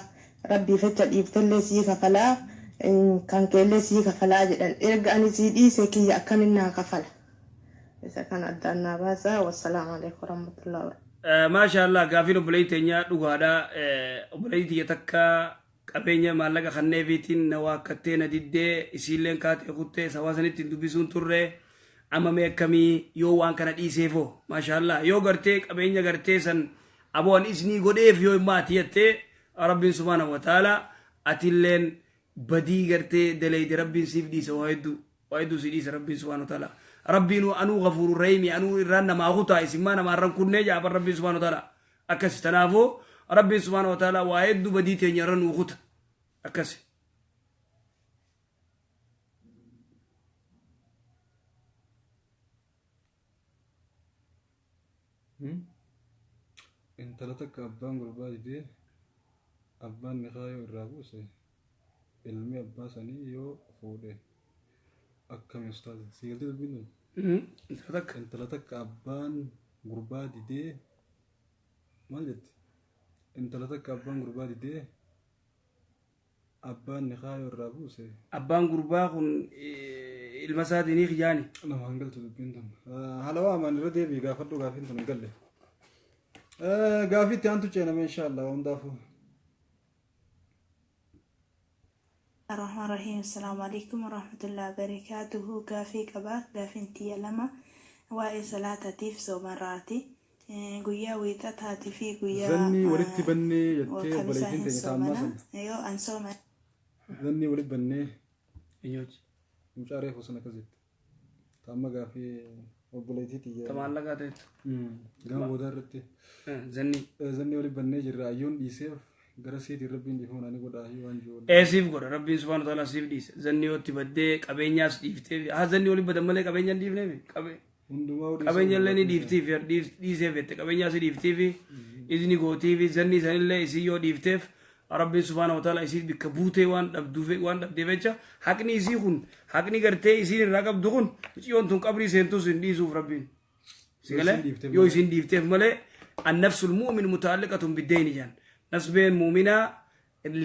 rabbiif jecha dhiiftellee sii kafalaa kan keellee sii kafalaa jedhan. Erga ani sii dhiise kiyya akkamin naa kafala? Isa kana addaan naa baasaa. Wassalaamu alaikum warahmatullahi wabarakatuh. Maasha Allah gaafiin obboleettii teenyaa dhugaadha. Obboleettii tiyya takka qabeenya maallaqa kanneefiitiin na waakkattee na diddee isiilleen kaatee kuttee sawaa sanitti hin dubbisuun turre amma mee akkamii yoo waan kana dhiiseefoo maasha Allah yoo gartee qabeenya gartee san aboo an isnii godheef yoo immoo ati jettee rabbiin subhaanahu wa ta'ala atilleen badii gartee daleyde rabbiin siif dhiisa waa hedduu waa hedduu si dhiisa rabbiin subhaanahu wa ta'ala rabbiin anuu gafuuru rahiimi anuu irraan namaa kutaa isin maa namaa irraan kunnee jaaban rabbiin subhaanahu wa ta'ala akkasi tanaafuu rabbiin subhaanahu wa ta'ala waa hedduu badii teenya irra nuu kuta akkasi. Intala takka abbaan gurbaa didee abbaan nikaa yoo irraa buuse ilmi abbaa sanii yoo fuudhe akkami ustaaz si galtee dubbiin tun? Intala takka. Intala takka abbaan gurbaa didee maal jetti? Intala takka abbaan gurbaa didee abbaan nikaa yoo irraa buuse. Abbaan gurbaa kun ilma isaatii ni kijaani. Nama hin galtu dubbiin tun. Halawaa amaan irra deebii gaafadhu gaafiin tun hin galle. Gaafii itti aantu ceename inshaallah hundaafuu. الرحمن الرحيم السلام عليكم ورحمة الله وبركاته gaafii qaba gaafiin tiyya lama waa'ee salaatatiif soomarraati guyyaa wiixataatii fi guyyaa Zanni walitti bannee jettee kamisaa obboleettiin hin teenya taammaa soomana sana. yoo an sooma Zanni walitti bannee. Eenyuuti? Mucaa reefu sana akkas jette. Taamma gaafii obboleettii tiyya. Tamaallaqaa ta'etu. Gama boodaa irratti. Zanni. Zanni walitti bannee jirra ayyoon dhiiseef gara siitiin rabbiin dhiifama naani godha ayyoo waan jiru. Ee siif godha rabbiin subhaanahu wa ta'ala siif dhiisa. Zanni yoo itti baddee qabeenyaas dhiiftee haa zanni waliin badan malee qabeenya hin dhiifneefi qabe Hundumaa dhiisuu qabeenya illee ni dhiiftiif dhiiseef jette qabeenyaa si dhiiftiif izni gootiif zanni isanillee isii yoo dhiifteef rabbiin subhaanahu wa ta'ala isii bikka buutee waan dhabduuf waan dhabdeef jecha haqni isii kun haqni gartee isiin irraa qabdu kun mucayyoon tun qabrii seentus hin dhiisuuf rabbiin. Si Yoo galee isiin dhiifteef yoo malee. isiin dhiifteef malee annafsul mu'min mutaalliqatun biddeyni jedhan nasbeen mu'minaa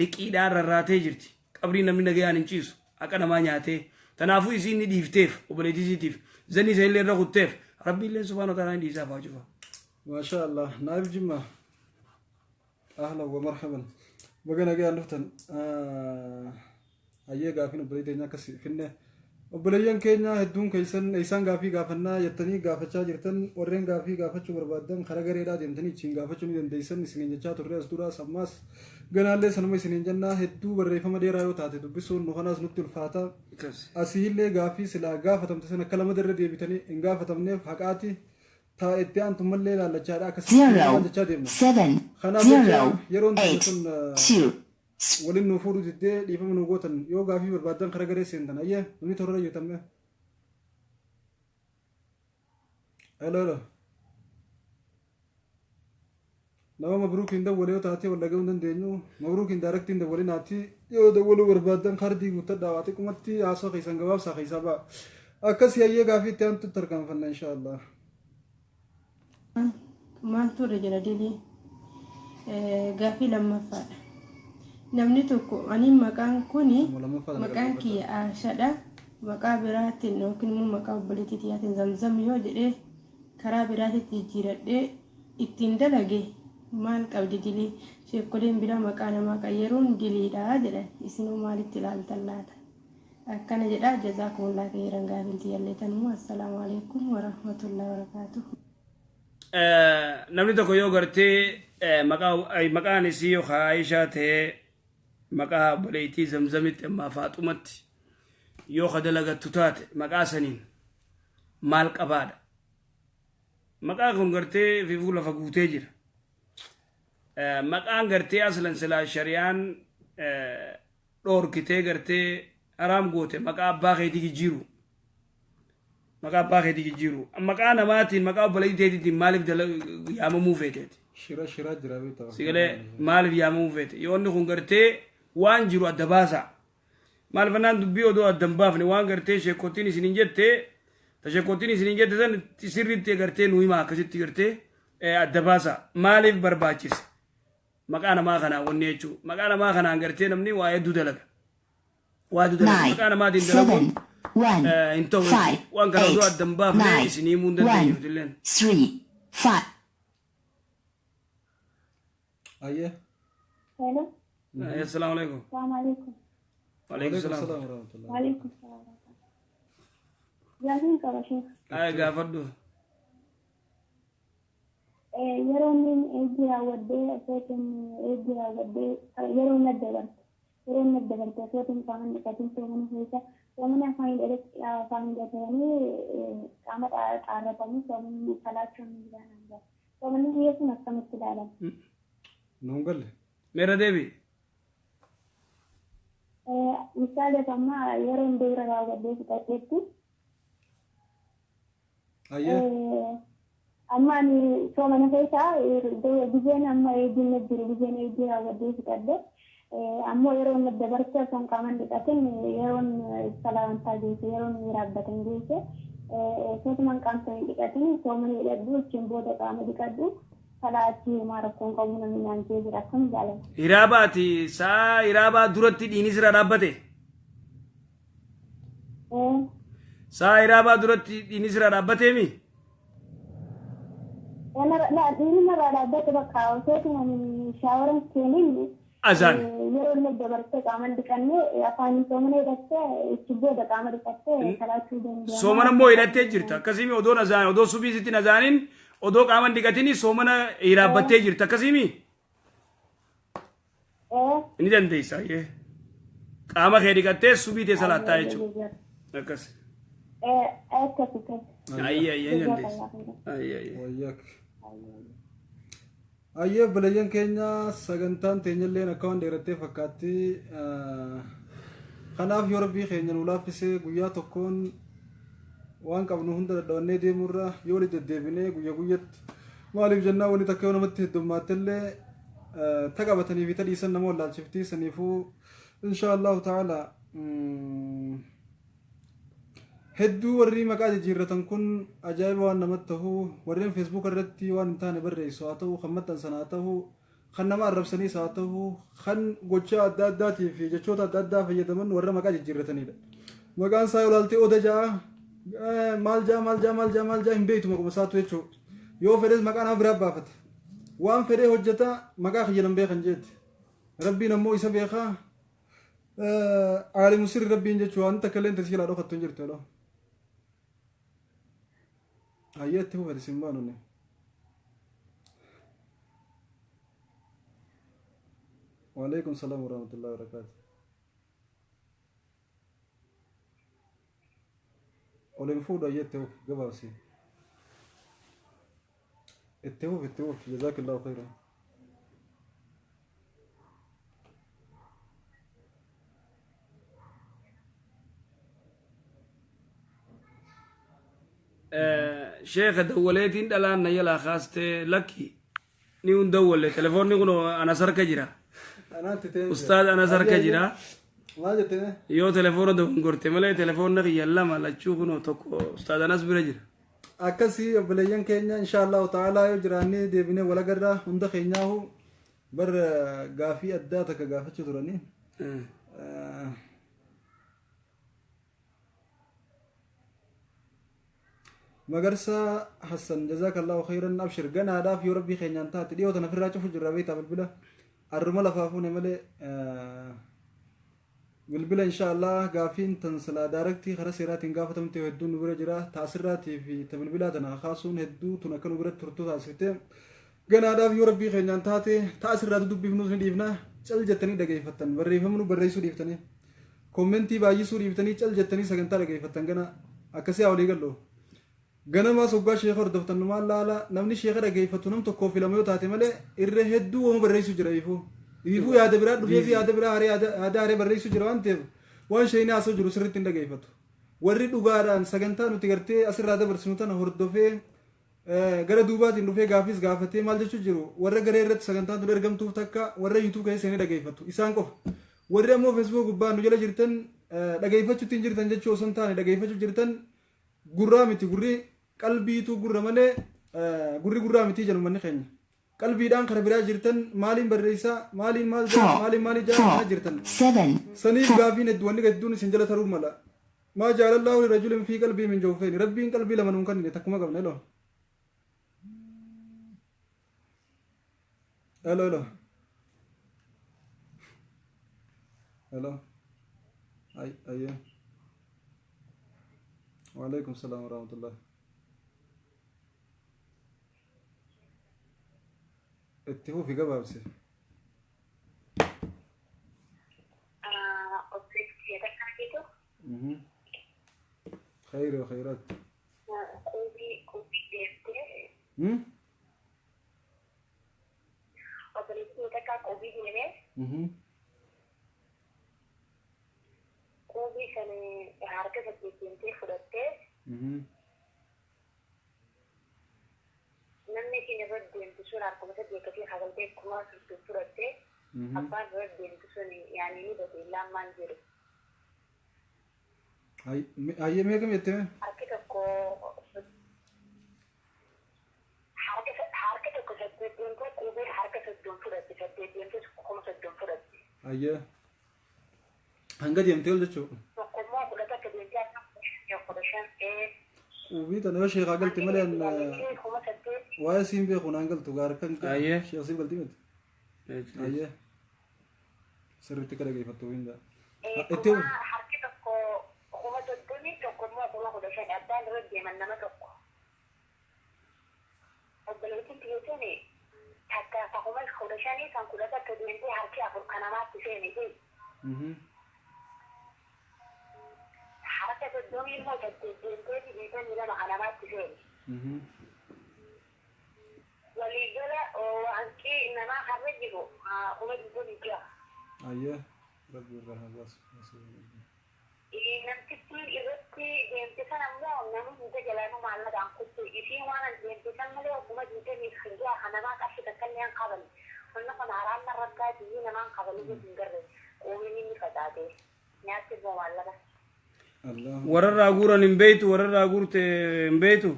liqiidhaan rarraatee jirti qabrii namni nagayaan hin ciisu haqa namaa nyaatee tanaafuu isiin ni dhiifteef obboleettii isiitiif zanni isanillee irra kutteef rabbiillee subhaanahu wa ta'ala ni dhiisaaf haa cufa. Maashaa Allah. Naaf jimma. Ahlan wa marhaban. Baga nagaan dhuftan. Hayyee gaafiin obboleettii teenya akkas finne. Obboleeyyan keenya hedduun keessan isaan gaafii gaafannaa jettanii gaafachaa jirtan warreen gaafii gaafachuu barbaaddan karaa gareedhaa deemtanii ittiin gaafachuu ni dandeessan isiniin jechaa turre as duraas ammaas ganaallee sanuma isiniin jennaa hedduu barreeffama dheeraa yoo taate dubbisuun nu kanaas nutti ulfaata. Asiillee gaafii silaa gaafatamte sana akka lama irra deebitanii hin gaafatamneef haqaati taa itti aantu mallee laallachaadha akkasitti Zero, maal jechaa deemna. seven, Kanaaf jecha zero, yeroon eight, sun two, waliin nu fuudhu diddee dhiifama nu gootan yoo gaafii barbaaddan karaa garee seentan ayyee namni torora jirtamme. Hello hello. Nama mabruukiin dawwalee yoo taate wal dhaga'uu hin dandeenyu mabruukiin daaraktiin dawwalinaati yoo dawwaluu barbaaddan kaardii guuttadhaa waa xiqqumatti haasoo keessan gabaabsaa keessaa ba'a. Akkasii hayyee gaafii itti aantutti tarkaanfanna insha Allah. Maaltu irra jira dilii? Gaaffii lammaffaadha. Namni tokko ani maqaan kuni maqaan kiyya Aashadha. Maqaa biraatiin yookiin immoo maqaa obboleettii tiyyaatiin Zamzam yoo jedhee karaa biraatitti jijjiiradhee ittiin dalage maal qabdi dilii? Sheekkoleen biraa maqaa namaa qayyaruun diliidha jedhan. Isinoo maalitti ilaaltan laata? Akkana jedha jazaakumullah khayran gaafiin tiyyallee tanuma. Assalaamu alaikum warahmatullahi wabarakaatuh. Namni tokko yoo gartee maqaan isii yookaan Aayishaa ta'ee maqaa obboleettii Zamzamitti ammaa Faaxumatti yoo ka dalagattu taate maqaa saniin maal qabaadha? Maqaa kun gartee fifuu lafa guutee jira. Maqaan gartee aslan silaa shari'aan dhoorkitee gartee haraam goote maqaa abbaa keetii jijjiiru. Maqaa abbaa keetii jijjiiru. Maqaa namaatiin maqaa obboleettii teetiitiin maaliif yaamamuu feeteeti? Shira shiraa jira beektaa. Sigalee maaliif yaamamuu feete? Yoo inni kun gartee waan jiru adda baasaa. Maaliif annaan dubbii odoo adda hin baafne waan gartee sheekottiin isiniin jette ta sheekottiin isiniin jette san sirriitti gartee nu himaa akkasitti gartee adda baasaa. Maaliif barbaachise? Maqaa namaa kanaan wanni jechuun maqaa namaa kanaan gartee namni waa hedduu dalaga. Waa hedduu dalaga. 9, Maqaa namaatiin dalaguun 7, 1, hin ta'u 5, jechuudha. Waan kana odoo 8, adda hin baafne 9, isinii himuu hin dandeenyu 1, nutilleen. 3, 5. Ayyee. Hello. Assalaamu alaikum. Assalamu alaikum. Waalaikum salaam. Salaam warahmatullahi. Waalaikum salaam. Gaafiin qaba sheekh. Ay gaafadhu. Yeroo inni eeggi raawwadhee osootiin eeggi raawwadhee yeroo inni adda barte yeroo inni adda barte osootiin qaama hin dhiqatin soomana keessa soomana afaan hidhatee afaan hidhatanii qaama xaarratanii soomani salaachuun ni jira naan jedha. Soomanni kiyya sun akkamitti ilaalama? Nuun galle. Meera deebi. Misaaleef amma yeroo inni dubra raawwadhee fixadheetti Ayyee. Amma ani soomana keessa gizeen amma eeggiin na jiru gizeen eeggii raawwadhee fixadhe ammoo yeroo inni dabarte osoo hin qaama hin dhiqatin yeroon salaantaa geesse yeroon raabbatan geesse sootuma hin qaamsa hin dhiqatin soomana hidhadhu achiin booda qaama dhiqadhu salaa achii homaa rakkoon qabu namni naan jee jira akkam jaalala. Hiraabaati saa hiraabaa duratti dhiini sirra dhaabbate. Saa hiraabaa duratti dhiini sirra dhaabbateemi. Dhiini narraa dhaabbate bakka osootuma shaaworan seenin Azaan. yeroo inni dabarte qaama hin dhiqanne afaan soomana hidhattee itti booda qaama dhiqattee salaachuu dandeenya. Soomana immoo hidhattee jirta. Akkasiimi odoo azaan odoo subii sitti azaanin odoo qaama hin dhiqatini soomana hiraabbattee jirta. Akkasiimi ni dandeessa. Qaama kee dhiqattee subii tee salaattaa jechuudha. Akkas. Akkas akkas. Ayyee ayyee ni dandeessa. Ayyee ayyee. Wayyak. Ayyee obboleeyyan keenya sagantaan teenyalleen akka waan dheerattee fakkaatti. Kanaaf yoo rabbii keenya nu laaffisee guyyaa tokkoon waan qabnu hunda dadhabannee deemurra yoo walitti deddeebinee guyya guyyatti maaliif jennaan wanni takka yoo namatti heddummaattellee ta qabatanii fi ta dhiisan nama wallaalchifti saniifuu insha Allahu ta'ala hedduu warri maqaa jijjiirratan kun ajaa'iba waan namatti ta'u warreen feesbuuk irratti waan hin taane barreessu haa ta'u kan maxxansan haa ta'u kan nama arrabsaniis haa ta'u kan gochaa adda addaatii fi jechoota adda addaa fayyadaman warra maqaa jijjiirratanidha. Maqaan isaa yoo ilaalte oda ja'a maal ja'a maal ja'a maal ja'a maal ja'a hin beektu maquma isaatu jechuudha. Yoo fedhes maqaa nama biraa baafata. Waan fedhee hojjeta maqaa kiyya nan beekan jeetti. Rabbiin ammoo isa beekaa. Aalimu sirri rabbiin jechuudha waan takka illee intalli jalaa dhokattu hin jirtu jedha. Hayyee itti fufate sin baanunne. Waalaikum salaam warahmatullahi wabarakatuh. Ol hin fuudhu hayyee itti fufi gabaabsi. Itti fufi itti fufi jazaakillahu khairan. Sheekha dawwaleetiin dhalaan na jalaa kaastee lakki ni hun dawwalle telefoonni kun anas harka jira. Anaatti ta'ee jira. Ustaaz anas harka jira. Maal jettee? Yoo telefoona dogongorte malee telefoonni kiyya lama lachuu kunoo tokko Ustaaz Anas bira jira. Akkasii obboleeyyan keenya insha Allahu ta'ala yoo jiraannee deebinee wal agarra hunda keenyaahu bar gaafii addaa takka gaafachuu turanii. Magarsaa Hassan jazakallahu khayran abshir ganaadhaaf yoo rabbii keenyaan taate dhiyoo tana ofirraa cufu jirra beektaa bilbila arruma lafaa fuune malee bilbila insha Allah gaafiin tan silaa daaraktii karaa seeraatiin gaafatamte hedduun nu bira jira taasirraatii fi ta bilbilaa tana kaasuun hedduu tun akka nu bira turtu taasifte ganaadhaaf yoo rabbii keenyaan taate taasirraatu dubbifnuus ni dhiifna cal jettanii dhageeffattan barreeffamnu barreessuu dhiiftanii Kommentii baay'isuu dhiiftanii cal jettanii sagantaa dhageeffattan gana akkasii haa walii gallu. Ganamaas hoggaa sheeka hordoftan numaan laala namni sheeka dhageeffatu nam tokkoo fi lama yoo taate malee irra hedduu wama barreessuu jira ifuu. Ifuu yaada biraa dhufee fi yaada biraa haree yaada haree barreessuu jira waan ta'eef waan sheekni haasa'u jiru sirriitti hin dhageeffatu. Warri dhugaadhaan sagantaa nuti gartee asirraa dabarsinu tana hordofee Gara duubaatiin dhufee gaaffiis gaafatee maal jechuu jiru warra garee irratti sagantaan tun ergamtuuf takka warra YouTube keessa seenee dhageeffatu isaan qofa. Warri ammoo Facebook gubbaa nu jala jirtan dhageeffachuutti hin jirtan jechuu osoo hin taane dhageeffachuu jirtan gurraa miti gurri qalbiitu gurra malee gurri gurraa miti jedhu manni keenya. Qalbiidhaan kara biraa jirtan maaliin barreessaa maaliin maal jaa 4, maaliin maalii jaa 4, kana jirtan. 7, Saniif 4. gaafiin hedduu wanni hedduun isin jala taruu mala. Maa ja'alallaahu lirajulin fii qalbii min jawfeyni Rabbiin qalbii lama nuun kannine takkuma qabna elo elo elo elo ay ayye waalaikum salaam warahmatullah itti fufi gabaabsi. Khayri wa khayraat. Hmm? Mhm. Mhm. Namni isiin irra deemtu sun harkuma sadii akkasii hagaltee 30,000 fudhatte abbaan irra deemtu sun yaani ni bade lammaan jedhu. Hayyee meeqa jettee? Harki tokko harka tokko saddeet deemtee qubee harka 30 fudhatte saddeet deemtee 30,000 fudhatte. Hayyee. Hanga deemtee ol jechuudha. Tokko immoo 11 deemtee harka 15 15 Qubii tana yoo sheekaa galte malee an 8,000. waa'ee siin beeku naan galtu gaar kan Ayyee. sheekh siif galti miti. Ayyee. Sirriitti akka dhageeffattu hin jaa. Itti Kuma harki tokko 30,000 tokko immoo 15,000 abbaan irra deeman nama tokko. Obboleettiin tiyya tuni takka ka 15,000 kan 11 deemtee harki afur ka namaatti seene jee. Harka 30 immoo saddeet deemteeti 22 ka namaatti seene. Walii gala hanqii namaa karra jiru 26,000. Ayyee. Rabbi irraa haa baasu. Namtittiin irratti deemte san ammoo namni hunda jalaanuu maallaqaan kuttu. Isiin waan an deemte san malee 26,000 ka namaa qarshii takkallee hin qaban. Wanni kun haraam narra taati namaan qabalee hin garre. Quumiin inni facaate. Nyaatti immoo maallaqa. Wararraa guuran hin beeytu wararraa guurte hin beeytu.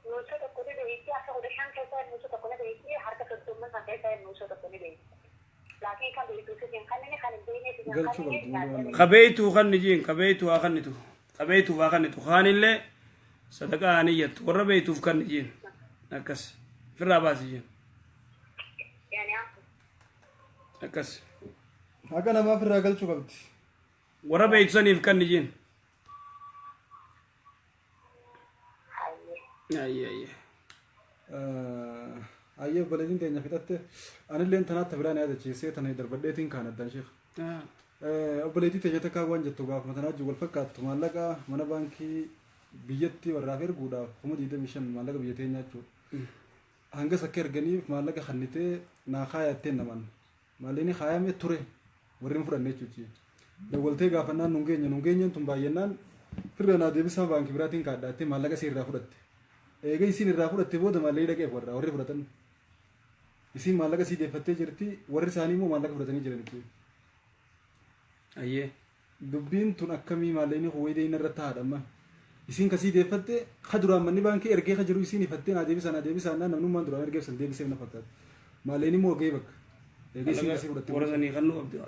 Nuusa tokko ni beeyti harka 15 keessa nuusa tokko ni beeyti harka 30 san keessa nuusa tokko ni beeyti. Laakiin kan beeytu isin kanneen kan hin beekne isin Galchuu kanneen qabdu malee waan Ka beeytuu kanni jiin ka beeytuu haa kannitu ka beeytuuf haa kannitu kaanillee sadaqaa haa niyyattu warra beeytuuf kanni jiin akkas firraa baasi jiin Yani akkas Haqa namaaf irraa galchuu qabdi. Warra beeytu saniif kanni jiin. Ayyee ayyee. Ayyee obboleettiin teenya fixatte anilleen tanaatti biraan yaadachiisee tana darbadheetiin kaan addaan sheekh. Obboleettii teenya takkaa waan jettu gaafuma tanaa wajjin wal fakkaattu maallaqa mana baankii biyyatti warraaf erguudhaaf 25,000 maallaqa biyya teenyaa jechuudha. Hangas akka erganiif maallaqa kannitee naa kaayatteen naman. Maallaqni kaayame ture warri hin fudhanne jechuuchi. Dawwaltee gaafannaan nun geenye nun geenyeen tun baay'annaan firra naa deebisaa baankii biraatiin kaadhaattee maallaqa isii irraa fudhatte. Eega isiin irraa fudhatte booda maallaqni dhaqeef warra warri fudhatan. Isiin maallaqa isii deeffattee jirti, warri isaanii immoo maallaqa fudhatanii jiran jechuudha. Ayyee. Dubbiin tun akkamii maallaqni kun wayii deeyna irratti haadha amma. Isiin kasii deeffatte ka duraan manni baankii ergee ka jiru isiin ifattee naa deebisaa naa deebisaa naan namnummaan duraan ergeef san deebiseef na fakkaata. Maallaqni immoo gahee bakka. Eegee isiin kasii fudhatte. Warra sanii kan nu qabdi.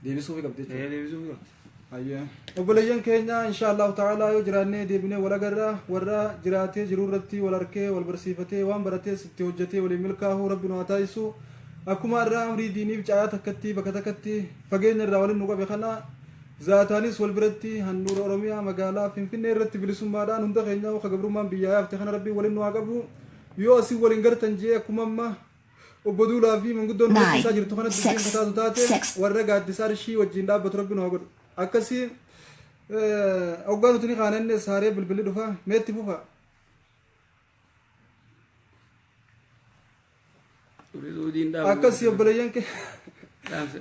Deebisuufi qabdi jechuudha. Ee deebisuufi qabdi. Hayyee. Obboleeyyan keenya insha Allahu ta'ala yoo jiraannee deebinee wal agarra warra jiraatee jiru irratti wal arkee wal barsiifatee waan baratees itti hojjetee waliin milkaa'u rabbi nu haa taasisu. Akkuma irraa amrii diiniif caayaa takkatti bakka takkatti fageenya irraa waliin nu qabe kana zaataanis wal biratti handhuura Oromiyaa magaalaa Finfinnee irratti bilisummaadhaan hunda keenya ka gabrummaan biyyaa yaafte kana rabbiin waliin nu haa qabu. Yoo asii waliin gartan jee akkuma amma obbo Duulaa fi manguddoon Nine, barsiisaa jirtu kanatti dubbiin six, kataatu taate six. warra gaaddisa arshii wajjin dhaabbatu rabbi nu haa godhu. Akkasii hoggaa nuti ni kaananne saaree bilbilli dhufa meetti fufa. Akkasii obboleeyyan kee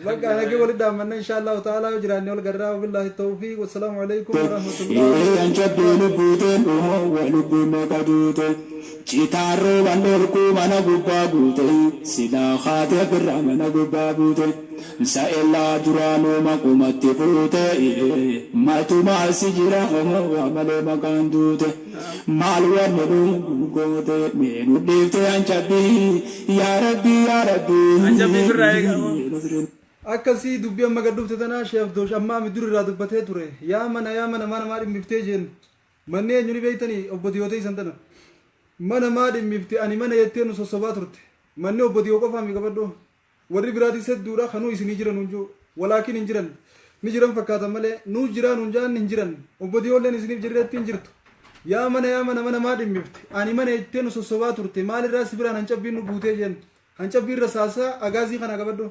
bakka nagee walitti dhaammanna insha Allahu ta'ala yoo jiraanne wal garraa wabillahi tawfiiq wassalaamu alaikum warahmatullahi Ancabbee lubbuuteen dhumuu lubbuun meeqa duute citaan rooban dhorkuu mana gubbaa guute silaa haatee firra mana gubbaa buute sa'ellaa duraanuu maqumatti fuute matumaa si jira waa malee maqaan duute maal wanni nu goote mee nu dhiifte ancabbii yaa rabbii yaa rabbii. Ancabbii firraa eegaa. Akkasii dubbii amma gad dhufte tanaa sheef doosh ammaa mi dur irraa dubbatee ture yaa mana yaa mana mana maa dhimmiftee jeen manni eenyu ni beeytanii obbo Diyootee isan tana mana maa dhimmifte ani mana jettee nu sossobaa turte manni obbo Diyoo qofaa mi qabadhu warri biraatis hedduudha kanuu isinii jiran hunjuu walaakin hin jiran ni jiran fakkaatan malee nuu jiraan hunjaan hin jiran obbo Diyoolleen isiniif jirreetti hin jirtu yaa mana yaa mana mana maa dhimmifte ani mana jettee nu sossobaa turte maalirraa si biraan hancabbiin nu buutee jeen hancabbiin rasaasaa agaazii kana qabadhu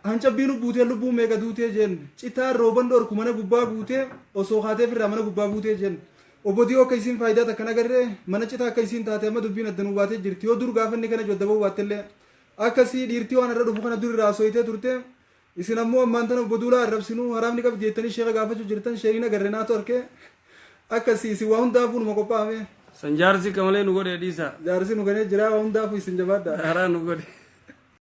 Hancabbiin buutee lubbuun meeqa duutee jeen citaan rooban dhorku mana gubbaa guutee osoo haatee firraa mana gubbaa buutee jeen obbo Diyoo akka isiin faayidaa takka nagarree mana citaa akka isiin taate amma dubbiin adda nuu baatee jirti yoo dur gaafanni kana jodda bahuu baattellee akkasii dhiirtii waan irra dhufu kana dur irraa sooyitee turte isin ammoo ammaan tana obbo Duulaa arrabsinuu haraamni qabdi jettanii sheeka gaafachuu jirtan sheekiin agarre naatu arke akkasii isin waa hundaafuu numa qophaa'ame. San jaarsi kamalee nu godhe dhiisa. Jaarsi nu ganee jira waa hundaafuu isin jabaadha. Haraa nu godhe.